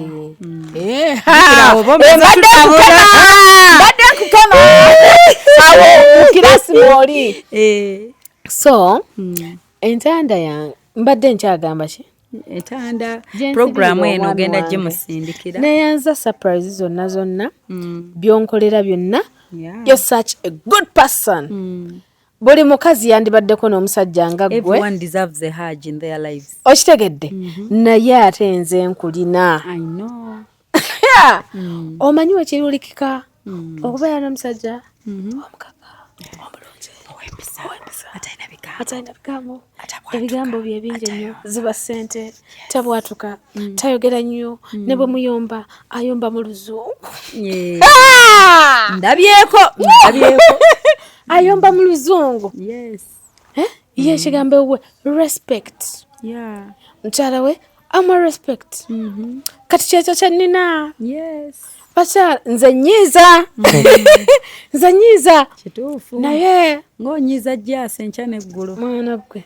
Eh, Oba omaze mbadde tutabula. Mbadde nkukema awo mu kirasi mwoli. So entanda yange, mbadde nkyagamba ki? Etanda. Gye Puroguramu nsibirira eno omwami ogenda wange. gimusindikira. Neyanza surprise zonna zonna, byonkolera byonna. You're such a good person. Buli mukazi yandibaddeko n'omusajja nga ggwe. Everyone deserves a Hajj in their lives. Okitegedde? Naye ate nze nkulina. I know. Omanyi wekirulikika okubeera n'omusajja omukaka, omulungi, ow'empisa, atalina bigambo, atalina bigambo, ebigambo bye bingi nnyo ziba ssente, tabwatuka, tayogera nnyo, ne bwe muyomba ayomba mu Luzungu. Ndabyeko, ndabyeko. Ayomba mu Luzungu. Yes. Eh? Ye ekigambo we respect. Mukyala we amuwa respect. Kati kyekyo kyenina. Bakyala, nze nyiiza, nze nyiiza. Kituufu. Naye ng'onyiiza jasi enkya n'eggulo. Mwana gwe,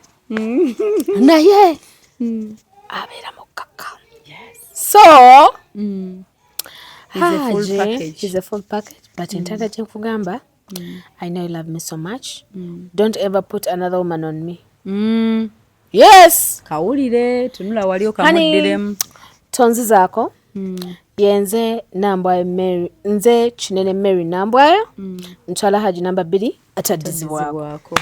naye abeera mukkakka. So He's a full Haji package. is a full package, but entanda gye nkugamba, I know you love me so much. Don't ever put another woman on me. Yes. Kawulire, tunula wali Honey, okamuddiremu. Tonzizaako. Yenze Nambwayo Mary, nze Kinene Mary Nambwayo, ntwala Haji namba 2 ataddizibwako. Ataddizibwako.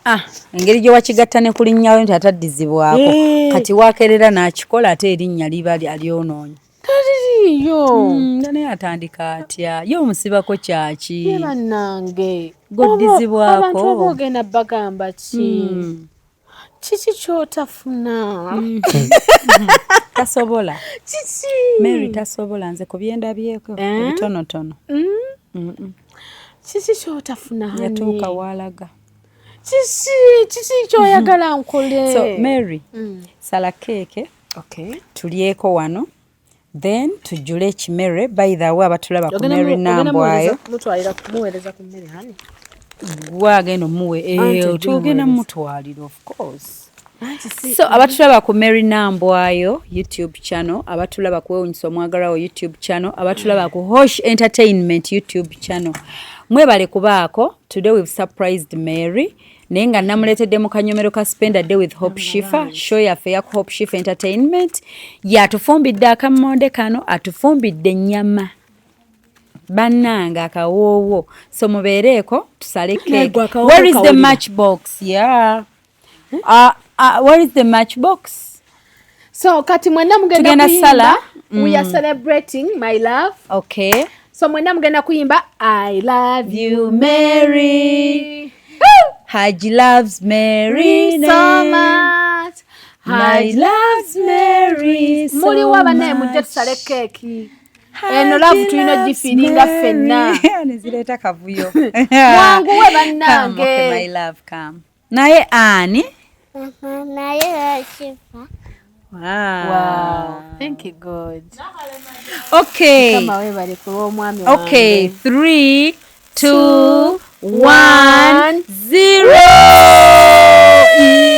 Ah, engeri gye wakigatta ne ku linnyawo nti ataddizibwako. Kati wakerera n'akikola ate erinnya liba alyonoonye. Taliriiyo. Naye atandika atya? Ye omusibako kyaki? Ye bannange. Goddizibwako. Abantu oba ogenda bagamba ki? Kiki ky'otafuna? Tasobola. Kiki? Mary tasobola, nze ku byendabyeko Eh? ebitonotono. Kiki ky'otafuna, honey? Yatuuka waalaga. Kiki kyoyagala nkole? So Mary, sala keeke. Tulyeko wano. Then tujjule ekimere. By the way, abatulaba ku Ogenda Mary ogenda Nambwayo. Muweereza ku mmere, honey. Gwe agenda omuwe. Anti Eh, ojja tugenda omuweereza. mutwalira, of course. Anti si- So abatulaba ku Mary Nambwayo YouTube channel, abatulaba ku Wewunyisa Omwagalwawo YouTube channel, abatulaba ku Hosh Entertainment YouTube channel, mwebale kubaako. Today we've surprised Mary, naye nga namuleetedde mu kanyomero ka Spend a Day with Hope Shifa show yaffe eya Hope Shifa Entertainment. Yatufumbidde akammonde kano, atufumbidde ennyama, bannange, akawoowo. So mubeereeko tusale Naye cake. gwe akawoowo Where is the kawulira. matchbox? Yeah, where is the matchbox? So kati mwenna mugenda Tugenda kuyimba. sala. We are celebrating my love. So mwenna mugenda kuyimba "I love you, Mary." Haji loves Mary so much. Haji loves Mary so Muliwa bannaye? Mujje much. tusale keeki eno. Love tulina gifiiringa ffenna. Nezireeta kavuyo. Mwanguwe bannange. Come, okay, my love, come. Naye ani? Naye Shifa. Wow. Wow. Thank you, God. Okay. Mukama weebale ku lw'omwami Okay, wange. 3, 2, 1, one, 0.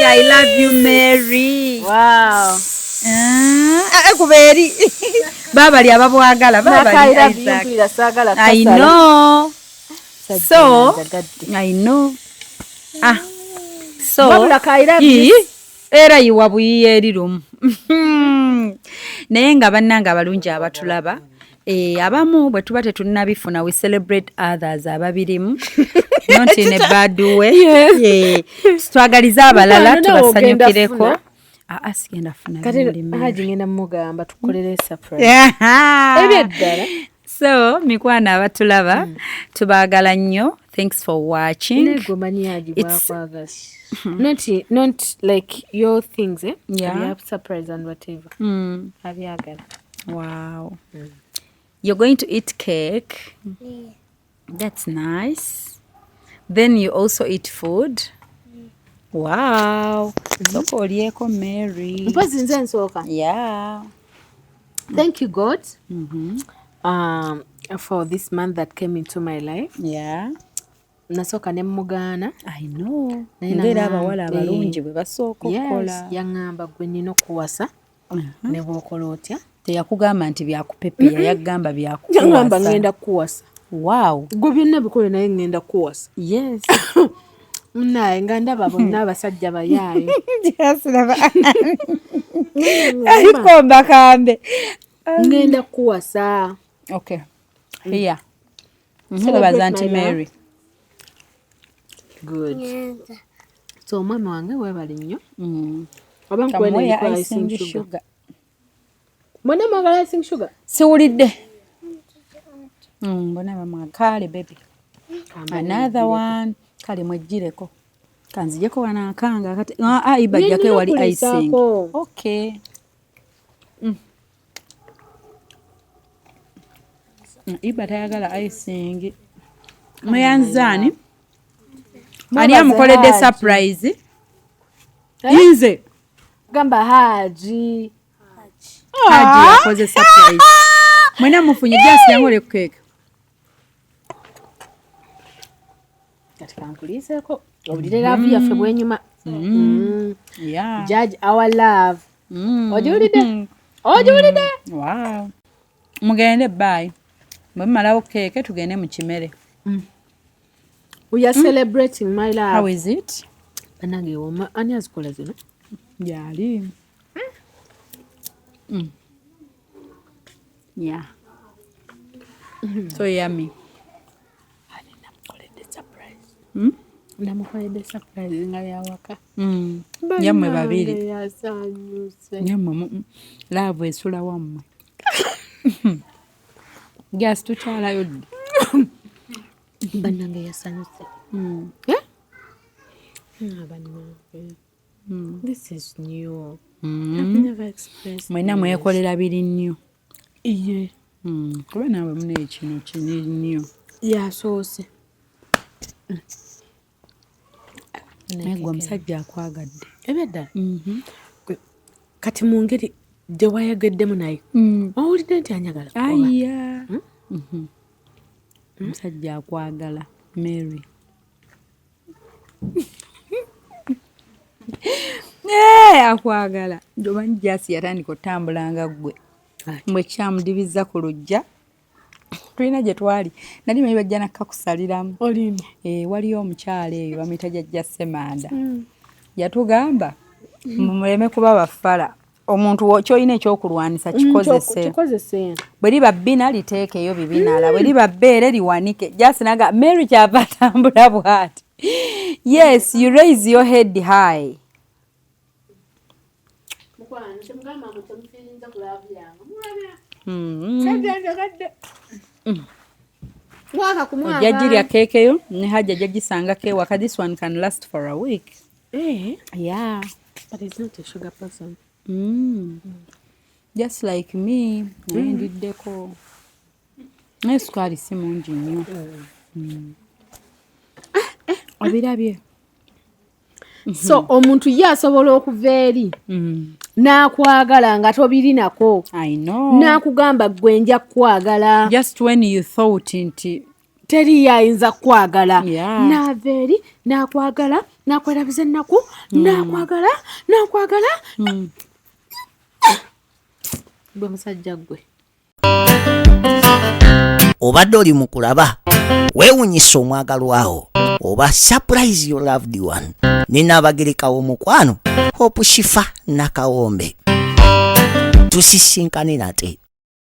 I love you, Mary. Wow. Ah, kuba eri baabali ababwagala, baabali. Naka, I love you, Isaac. mpulira saagala I kasala. know. Sajja So, njagadde. I know. Ah. So, Wabula ka I love you. Ii, era yiwa buyiya eri lumu. Naye nga bannange abalungi abatulaba, abamu bwe tuba tetunnabifuna, we celebrate others ababirimu, not in a bad way. Yes. Twagalize abalala, Mukwano, nawe ogenda tubasanyukireko. funa. Aa, sigenda funa Kati bimuli, Mary. Haji ngenda mugamba tukolere surprise. Ebyeddala. So mikwano abatulaba, tubaagala nnyo. Thanks for watching. Naye gwe omanyi Haji bwakwagala. Not like your things, eh? Yeah. Ebya surprise and whatever. Abyagala. Wow. You're going to eat cake. That's nice. Then you also eat food. Wow. Sooka olyeko, Mary. Mpozi nze nsooka. Yeah. Thank you, God, for this man that came into my life. Nasooka ne mugaana. I know. Naye Ng'era naŋŋamba- abawala abalungi bwe basooka Yes, okukola. yaŋŋamba gwe nina okuwasa ne bw'okola otya. Teyakugamba nti byakupepeya, yagamba Yaŋŋamba byakuwasa. ŋŋenda kukuwasa. Wow. Gwe byonna bikole naye ŋŋenda kukuwasa. Yes. Naye nga ndaba bonna abasajja bayaaye. Jasilaba. Alikomba kambe. Ŋŋenda kukuwasa. Okay. Here. Celebrate Webaza nti my love. Mary. Good. Ngenza. So omwami wange weebale nnyo. Oba Kamuwe ya nkuwe icing icing sugar. sugar. Mwena mwagala icing sugar? Siwulidde. Bonna bamwa kale baby. Another one. Kale mwejjireko. Kanzijeko wano akanga akati. Ah, ah, Iba jjako ewali icing. Nina okulisaako. Okay. Iba tayagala icing. Mweyanzaani? Ani amukoledde Haji. surprise? Eh? Nze. Gamba Haji. Haji yakoze surprise. Mwena mufunye just yangole ku cake. Kati kankuliiseeko owulire love yaffe bwenyuma. Yeah. Judge our love. Ogiwulidde? Ogiwulidde? Wow. Mugende bye. Bwe mumalawo keeke tugende mu kimere. We are celebrating my love. How is it? Bannange ewoma ani azikola zino? Gyali. Yeah. So yummy. Namukoledde surprise. Mm? Namukoledde surprise nga yawaka. Yammwe babiri. Yasanyuse. Yammwe love esula wammwe. Gas tukyalayo ddi? Bannange yasanyuse. Eh? Ah, bannange. This is new. I've never expressed Mwenna this. mwekolera biri nnyo. Iye. Kuba naawe muna ekino kiri nnyo. Yasoose. Naye gwe omusajja akwagadde. Ebyaddala. Kati mu ngeri gye wayogeddemu naye owulidde nti anjagala oba? Aya. Omusajja akwagala Mary. Eh, akwagala. Omanyi Jasi yatandika otambula nga ggwe. Mbwe kyamudibiza ku luggya. Tulina gye twali. Nali manyi bajja nakkakusaliramu. Olimba. Eh, waliyo omukyala eyo bamuyita Jjajja Ssemanda. Yatugamba muleme kuba bafala. Omuntu ky'olina ekyokulwanisa kikozese. Kikozese. Bwe liba bbina liteekeyo bibinala, bwe liba bbeere liwanike. Just naga Mary kyava atambula bw'ati. Yes, you raise your head high. Mukwano temugamba mbu temufiirinza ku love yange. Mulabya. Sente Mwaka ku mwaka. Ojja girya keeke yo ne Hajji ajja gisangako ewaka. This one can last for a week. Eh, Yeah. but he's not a sugar person. Just like me, naye ndiddeko. Naye sukaali si mungi nnyo. Obirabye? So omuntu ye asobola okuva eri n'akwagala nga tobirinako. I know. N'akugamba gwe nja kukwagala. Just when you thought nti Teri ayinza kukwagala. Yeah. N'ava eri n'akwagala n'akwerabiza ennaku n'akwagala n'akwagala. Gwe musajja gwe. Obadde oli mu kulaba weewunyisa omwagalwawo oba surprise your loved one ne Naabagereka w'omukwano Hope Shifa Nakawombe. Tusisinkane nate.